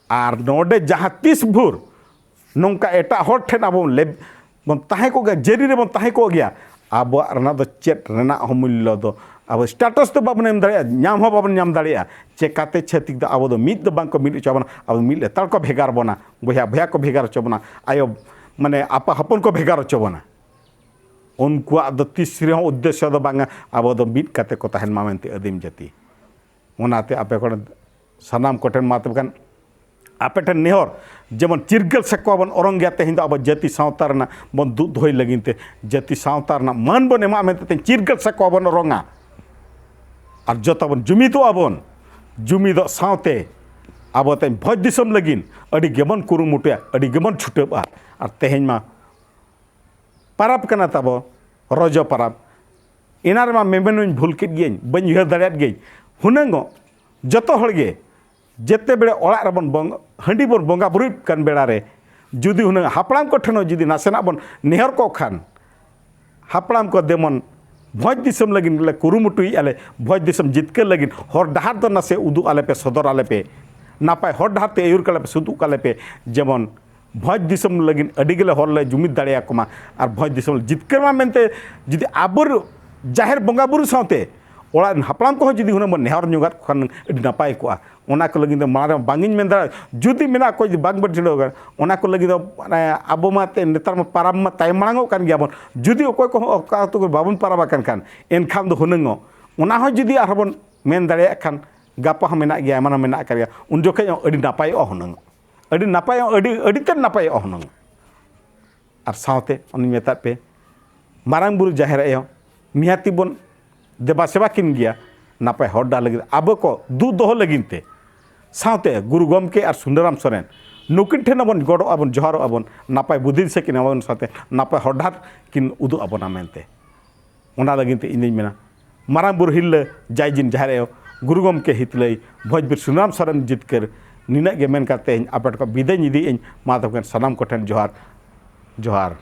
ᱟᱨ ᱱᱚᱰᱮ ᱡᱟᱦᱟᱸ ᱛᱤᱥ ᱵᱷᱳᱨ ᱱᱚᱝᱠᱟ ᱮᱴᱟᱜ ᱦᱚᱲ ᱴᱷᱮᱱ ᱟᱵᱚ ᱞᱮᱵ-, ᱵᱚᱱ ᱛᱟᱦᱮᱸ ᱠᱚᱜ ᱜᱮᱭᱟ, ᱡᱟᱹᱨᱤ ᱨᱮᱵᱚᱱ ᱛᱟᱦᱮᱸ ᱠᱚᱜ ᱜᱮᱭᱟ, ᱟᱵᱚᱣᱟᱜ ᱨᱮᱱᱟᱜ ᱫᱚ ᱪᱮᱫ ᱨᱮᱱᱟᱜ ᱦᱚᱸ ᱢᱩᱞᱞᱚ ᱫᱚ, ᱟᱵᱚ ᱥᱴᱮᱴᱟᱥ ᱫᱚ ᱵᱟᱵᱚᱱ ᱮᱢ ᱫᱟᱲᱮᱭᱟᱜᱼᱟ, ᱧᱟᱢ ᱦᱚᱸ ᱵᱟᱵᱚᱱ ᱧᱟᱢ ᱫᱟᱲᱮᱭᱟᱜᱼᱟ᱾ ᱪᱮᱠᱟᱛᱮ ᱪᱷᱟᱹᱛᱤᱠ ᱫᱚ ᱟᱵᱚ ᱫᱚ ᱢᱤᱫ ᱫᱚ ᱵᱟᱝ ᱠᱚ ᱢᱤᱫ ᱦᱚᱪᱚ ᱵᱚᱱᱟ, ᱟᱵᱚ ᱢᱤᱫ ᱞᱮᱛᱟᱲ ᱠᱚ ᱵᱷᱮᱜᱟᱨ ᱵᱚᱱᱟ, ᱵᱚᱭᱦᱟ ᱵᱚᱭᱦᱟ ᱠᱚ ᱵᱷᱮᱜᱟᱨ ᱦᱚᱪᱚ ᱵᱚᱱᱟ, ᱟᱭᱳ ᱢᱟᱱᱮ ᱟᱯᱟ ᱦᱚᱯᱚᱱ ᱠᱚ ᱵᱷᱮᱜᱟᱨ ᱦᱚᱪᱚ ᱵᱚᱱᱟ᱾ ᱩᱱᱠᱩᱣᱟᱜ ᱫᱚ ᱛᱤᱥ ᱨᱮᱦᱚᱸ ᱩᱫᱽᱫᱮᱥᱥᱚ ᱫᱚ ᱵᱟᱝᱟ ᱟᱵᱚ ᱫᱚ ᱢᱤᱫ ᱠᱟᱛᱮ ᱠᱚ ᱛᱟᱦᱮᱱ ᱢᱟ ᱢᱮᱱᱛᱮ ᱟᱹᱫᱤᱢ ᱡᱟᱹᱛᱤ᱾ ᱚᱱᱟᱛᱮ ᱟᱯᱮ ᱠᱚᱨᱮᱱ ᱥᱟᱱᱟᱢ ᱠᱚᱴᱷᱮᱱ ᱢᱟ ᱛᱚᱵᱮ ᱠᱷᱟᱱ ᱟᱯᱮ ᱴᱷᱮᱱ ᱱᱮᱦᱚᱨ, ᱡᱮᱢᱚᱱ ᱪᱤᱨᱜᱟᱹᱞ ᱥᱟᱠᱣᱟ ᱵᱚᱱ ᱚᱨᱚᱝ ᱜᱮᱭᱟ, ᱛᱮᱦᱮᱧ ᱫᱚ ᱟᱵᱚ ᱡᱟᱹᱛᱤ ᱥᱟᱶᱛᱟ ᱨᱮᱱᱟᱜ ᱵᱚᱱ ᱫᱩᱜ ᱫᱚᱦᱚᱭ ᱞᱟᱹᱜᱤᱫ ᱛᱮ, ᱡᱟᱹᱛᱤ ᱥᱟᱶᱛᱟ ᱨᱮᱱᱟᱜ ᱢᱟᱹᱱ ᱵᱚᱱ ᱮᱢᱟᱜ ᱢᱮᱱᱛᱮ ᱛᱮᱦᱮᱧ ᱪᱤᱨᱜᱟᱹᱞ ᱥᱟᱠᱣᱟ ᱵᱚᱱ ᱚᱨᱚᱝᱟ᱾ ᱟᱨ ᱡᱚᱛᱚ ᱵᱚᱱ ᱡᱩᱢᱤᱫᱚᱜᱼᱟ ᱵᱚᱱ, ᱡᱩᱢᱤᱫᱚᱜ ᱥᱟᱶᱛᱮ ᱟᱵᱚ ᱛᱮᱦᱮᱧ ᱵᱷᱚᱸᱡᱽ ᱫᱤᱥᱚᱢ ᱞᱟᱹᱜᱤᱫ ᱟᱹᱰᱤ ᱜᱮᱵᱚᱱ ᱠᱩᱨᱩᱢᱩᱴᱩᱭᱟ, ᱟᱹᱰᱤ ᱜᱮᱵᱚᱱ ᱪᱷᱩᱴᱟᱹᱜᱼᱟ᱾ ᱟᱨ ᱛᱮᱦᱮᱧ ᱢᱟ ᱯᱟᱨᱟᱵᱽ ᱠᱟᱱᱟ ᱛᱟᱵᱚ, ᱨᱚᱡᱚ ᱯᱟᱨᱟᱵᱽ᱾ ᱮᱱᱟ ᱨᱮᱢᱟ ᱢᱮᱢᱮᱱᱩᱧ ᱵᱷᱩᱞ ᱠᱮᱫ ᱜᱤᱭᱟᱹᱧ, ᱵᱟᱹᱧ ᱩᱭᱦᱟᱹᱨ ᱫᱟᱲᱮᱭᱟᱫ ᱜᱤᱭᱟᱹᱧ᱾ ᱦᱩᱱᱟᱹᱝᱚᱜ ᱡᱚᱛᱚ ᱦᱚᱲ ᱜᱮ ᱡᱮᱛᱮ ᱵᱮᱲᱮ ᱚᱲᱟᱜ ᱨᱮᱵᱚᱱ ᱵᱚᱝ-, ᱦᱟᱺᱰᱤ ᱵᱚᱱ ᱵᱚᱸᱜᱟ ᱵᱩᱨᱩᱭᱮᱫ ᱠᱟᱱ ᱵᱮᱲᱟ ᱨᱮ ᱡᱩᱫᱤ ᱦᱩᱱᱟᱹᱝ ᱦᱟᱯᱲᱟᱢ ᱠᱚᱴᱷᱮᱱ ᱦᱚᱸ ᱡᱩᱫᱤ ᱱᱟᱥᱮᱱᱟᱜ ᱵᱚᱱ ᱱᱮᱦᱚᱨ ᱠᱚᱜ ᱠᱷᱟᱱ, ᱦᱟᱯᱲᱟᱢ ᱠᱚ ᱡᱮᱢᱚᱱ ᱵᱷᱚᱸᱡᱽ ᱫᱤᱥᱚᱢ ᱞᱟᱹᱜᱤᱫ ᱞᱮ ᱠᱩᱨᱩᱢᱩᱴᱩᱭᱮᱫᱼᱟ ᱞᱮ, ᱵᱷᱚᱸᱡᱽ ᱫᱤᱥᱚᱢ ᱡᱤᱛᱠᱟᱹᱨ ᱞᱟᱹᱜᱤᱫ ᱦᱚᱨ ᱰᱟᱦᱟᱨ ᱫᱚ ᱱᱟᱥᱮ ᱩᱫᱩᱜ ᱟᱞᱮ ᱯᱮ, ᱥᱚᱫᱚᱨ ᱟᱞᱮ ᱯᱮ, ᱱᱟᱯᱟᱭ ᱦᱚᱨ ᱰᱟᱦᱟᱨ ᱛᱮ ᱟᱹᱭᱩᱨ ᱠᱟᱞᱮ ᱯᱮ, ᱥᱩᱫᱩᱜ ᱠᱟᱞᱮ ᱯᱮ, ᱡᱮᱢᱚᱱ ᱵᱷᱚᱸᱡᱽ ᱫᱤᱥᱚᱢ ᱞᱟᱹᱜᱤᱫ ᱟᱹᱰᱤ ᱜᱮᱞᱮ ᱦᱚᱲ ᱞᱮ ᱡᱩᱢᱤᱫ ᱫᱟᱲᱮᱭᱟᱠᱚ ᱢᱟ ᱟᱨ ᱵᱷᱚᱸᱡᱽ ᱫᱤᱥᱚᱢ ᱞᱮ ᱡᱤᱛᱠᱟᱹᱨ ᱢᱟ ᱢᱮᱱᱛᱮ ᱡᱩᱫᱤ ᱟᱵᱚ ᱡᱟᱦᱮᱨ ᱵᱚᱸᱜᱟ ᱵᱩᱨᱩ ᱥᱟᱶᱛᱮ ᱚᱲᱟᱜ ᱨᱮᱱ ᱦᱟᱯᱲᱟᱢ ᱠᱚᱦᱚᱸ ᱡᱩᱫᱤ ᱦᱩᱱᱟᱹᱝ ᱵᱚᱱ ᱱᱮᱦᱚᱨ ᱧᱚᱜᱟᱜ ᱠᱚ ᱠᱷᱟᱱ ᱟᱹᱰᱤ ᱱᱟᱯᱟᱭ ᱠᱚᱜᱼᱟ᱾ ᱚᱱᱟ ᱠᱚ ᱞᱟᱹᱜᱤᱫ ᱫᱚ ᱢᱟᱲᱟᱝ ᱨᱮ ᱵᱟᱝ ᱤᱧ ᱢᱮᱱ ᱫᱟᱲᱮᱭᱟᱜᱼᱟ, ᱡᱩᱫᱤ ᱢᱮᱱᱟᱜ ᱠᱚ ᱡᱩᱫᱤ ᱵᱟᱝ ᱵᱚᱱ ᱪᱷᱤᱰᱟᱹᱣ ᱠᱟᱱᱟ, ᱚᱱᱟ ᱠᱚ ᱞᱟᱹᱜᱤᱫ ᱫᱚ ᱢᱟᱱᱮ ᱟᱵᱚ ᱢᱟ ᱛᱮ ᱱᱮᱛᱟᱨ ᱢᱟ ᱯᱟᱨᱟᱵᱽ ᱢᱟ ᱛᱟᱭᱚᱢ ᱢᱟᱲᱟᱝᱚᱜ ᱠᱟᱱ ᱜᱮᱭᱟ ᱵᱚᱱ᱾ ᱡᱩᱫᱤ ᱚᱠᱚᱭ ᱠᱚᱦᱚᱸ ᱚᱠᱟ ᱟᱹᱛᱩ ᱠᱚᱨᱮ ᱵᱟᱵᱚᱱ ᱯᱟᱨᱟᱵᱽ ᱟᱠᱟᱱ ᱠᱷᱟᱱ, ᱮᱱᱠᱷᱟᱱ ᱫᱚ ᱦᱩᱱᱟᱹᱝᱚᱜ ᱚᱱᱟ ᱦᱚᱸ ᱡᱩᱫᱤ ᱟᱨᱦᱚᱸ ᱵᱚᱱ ᱢᱮᱱ ᱫᱟᱲᱮᱭᱟᱜ ᱠᱷᱟᱱ, ᱜᱟᱯᱟ ᱦᱚᱸ ᱢᱮᱱᱟᱜ ᱜᱮᱭᱟ, ᱮᱢᱟᱱ ᱦᱚᱸ ᱢᱮᱱᱟᱜ ᱟᱠᱟᱫ ᱜᱮᱭᱟ, ᱩᱱ ᱡᱚᱠᱷᱮᱡ ᱦᱚᱸ ᱟᱹᱰᱤ ᱱᱟᱯᱟᱭᱚᱜᱼᱟ ᱦᱩᱱᱟᱹᱝ, ᱟᱹᱰᱤ ᱱᱟᱯᱟᱭᱚᱜᱼᱟ, ᱟᱹᱰᱤ ᱟᱹᱰᱤ ᱛᱮᱫ ᱱᱟᱯᱟᱭᱚᱜᱼᱟ ᱦᱩᱱᱟᱹᱝ᱾ ᱟᱨ ᱥᱟᱶᱛᱮ ᱚᱱᱮᱧ ᱢᱮᱛᱟᱫ ᱯᱮ, ᱢᱟᱨᱟᱝ ᱵᱩᱨᱩ ᱡᱟᱦᱮᱨ ᱟᱭᱳ ᱱᱤᱦᱟᱹᱛᱤ ᱵᱚᱱ ᱫᱮᱵᱟ ᱥᱮᱵᱟ ᱠᱤᱱ ᱜᱮᱭᱟ, ᱱᱟᱯᱟᱭ ᱦᱚᱨ ᱰᱟᱦᱟᱨ ᱞᱟᱹᱜᱤᱫ ᱟᱵᱚ ᱠᱚ ᱫᱩᱜ ᱫᱚᱦᱚ ᱞᱟᱹᱜᱤᱫ ᱛᱮ᱾ ᱥᱟᱶᱛᱮ ᱜᱩᱨᱩ ᱜᱚᱢᱠᱮ ᱟᱨ ᱥᱩᱱᱟᱹᱨᱟᱢ ᱥᱚᱨᱮᱱ, ᱱᱩᱠᱤᱱ ᱴᱷᱮᱱ ᱦᱚᱸᱵᱚᱱ ᱜᱚᱰᱚᱜ ᱟᱵᱚᱱ, ᱡᱚᱦᱟᱨᱚᱜ ᱟᱵᱚᱱ, ᱱᱟᱯᱟᱭ ᱵᱩᱫᱷᱤ ᱫᱤᱥᱟᱹ ᱠᱤᱱ ᱮᱢᱟᱵᱚᱱ, ᱥᱟᱶᱛᱮ ᱱᱟᱯᱟᱭ ᱦᱚᱨ ᱰᱟᱦᱟᱨ ᱠᱤᱱ ᱩᱫᱩᱜ ᱟᱵᱚᱱᱟ ᱢᱮᱱᱛᱮ᱾ ᱚᱱᱟ ᱞᱟᱹᱜᱤᱫ ᱛᱮ ᱤᱧ ᱫᱩᱧ ᱢᱮᱱᱟ, ᱢᱟᱨᱟᱝ ᱵᱩᱨᱩ ᱦᱤᱨᱞᱟᱹ ᱡᱟᱭ ᱡᱤᱱ ᱡᱟᱦᱮᱨ ᱟᱭᱳ, ᱜᱩᱨᱩ ᱜᱚᱢᱠᱮ ᱦᱤᱛᱞᱟᱹᱭ, ᱵᱷᱚᱸᱡᱽ ᱵᱤᱨ ᱥᱩᱱᱟᱹᱨᱟᱢ ᱥᱚᱨᱮᱱ ᱡᱤᱛᱠᱟᱹᱨ, ᱱᱤᱱᱟᱹᱜ ᱜᱮ ᱢᱮᱱ ᱠᱟᱛᱮ ᱤᱧ ᱟᱯᱮ ᱴᱷᱮᱱ ᱠᱷᱚᱱ ᱵᱤᱫᱟᱹᱭ ᱤᱧ ᱤᱫᱤᱭᱮᱫ ᱟᱹᱧ᱾ ᱢᱟ ᱛᱚᱵᱮ ᱥᱟᱱᱟᱢ ᱠᱚᱴᱷᱮᱱ ᱡᱚᱦᱟᱨ, ᱡᱚᱦᱟᱨ᱾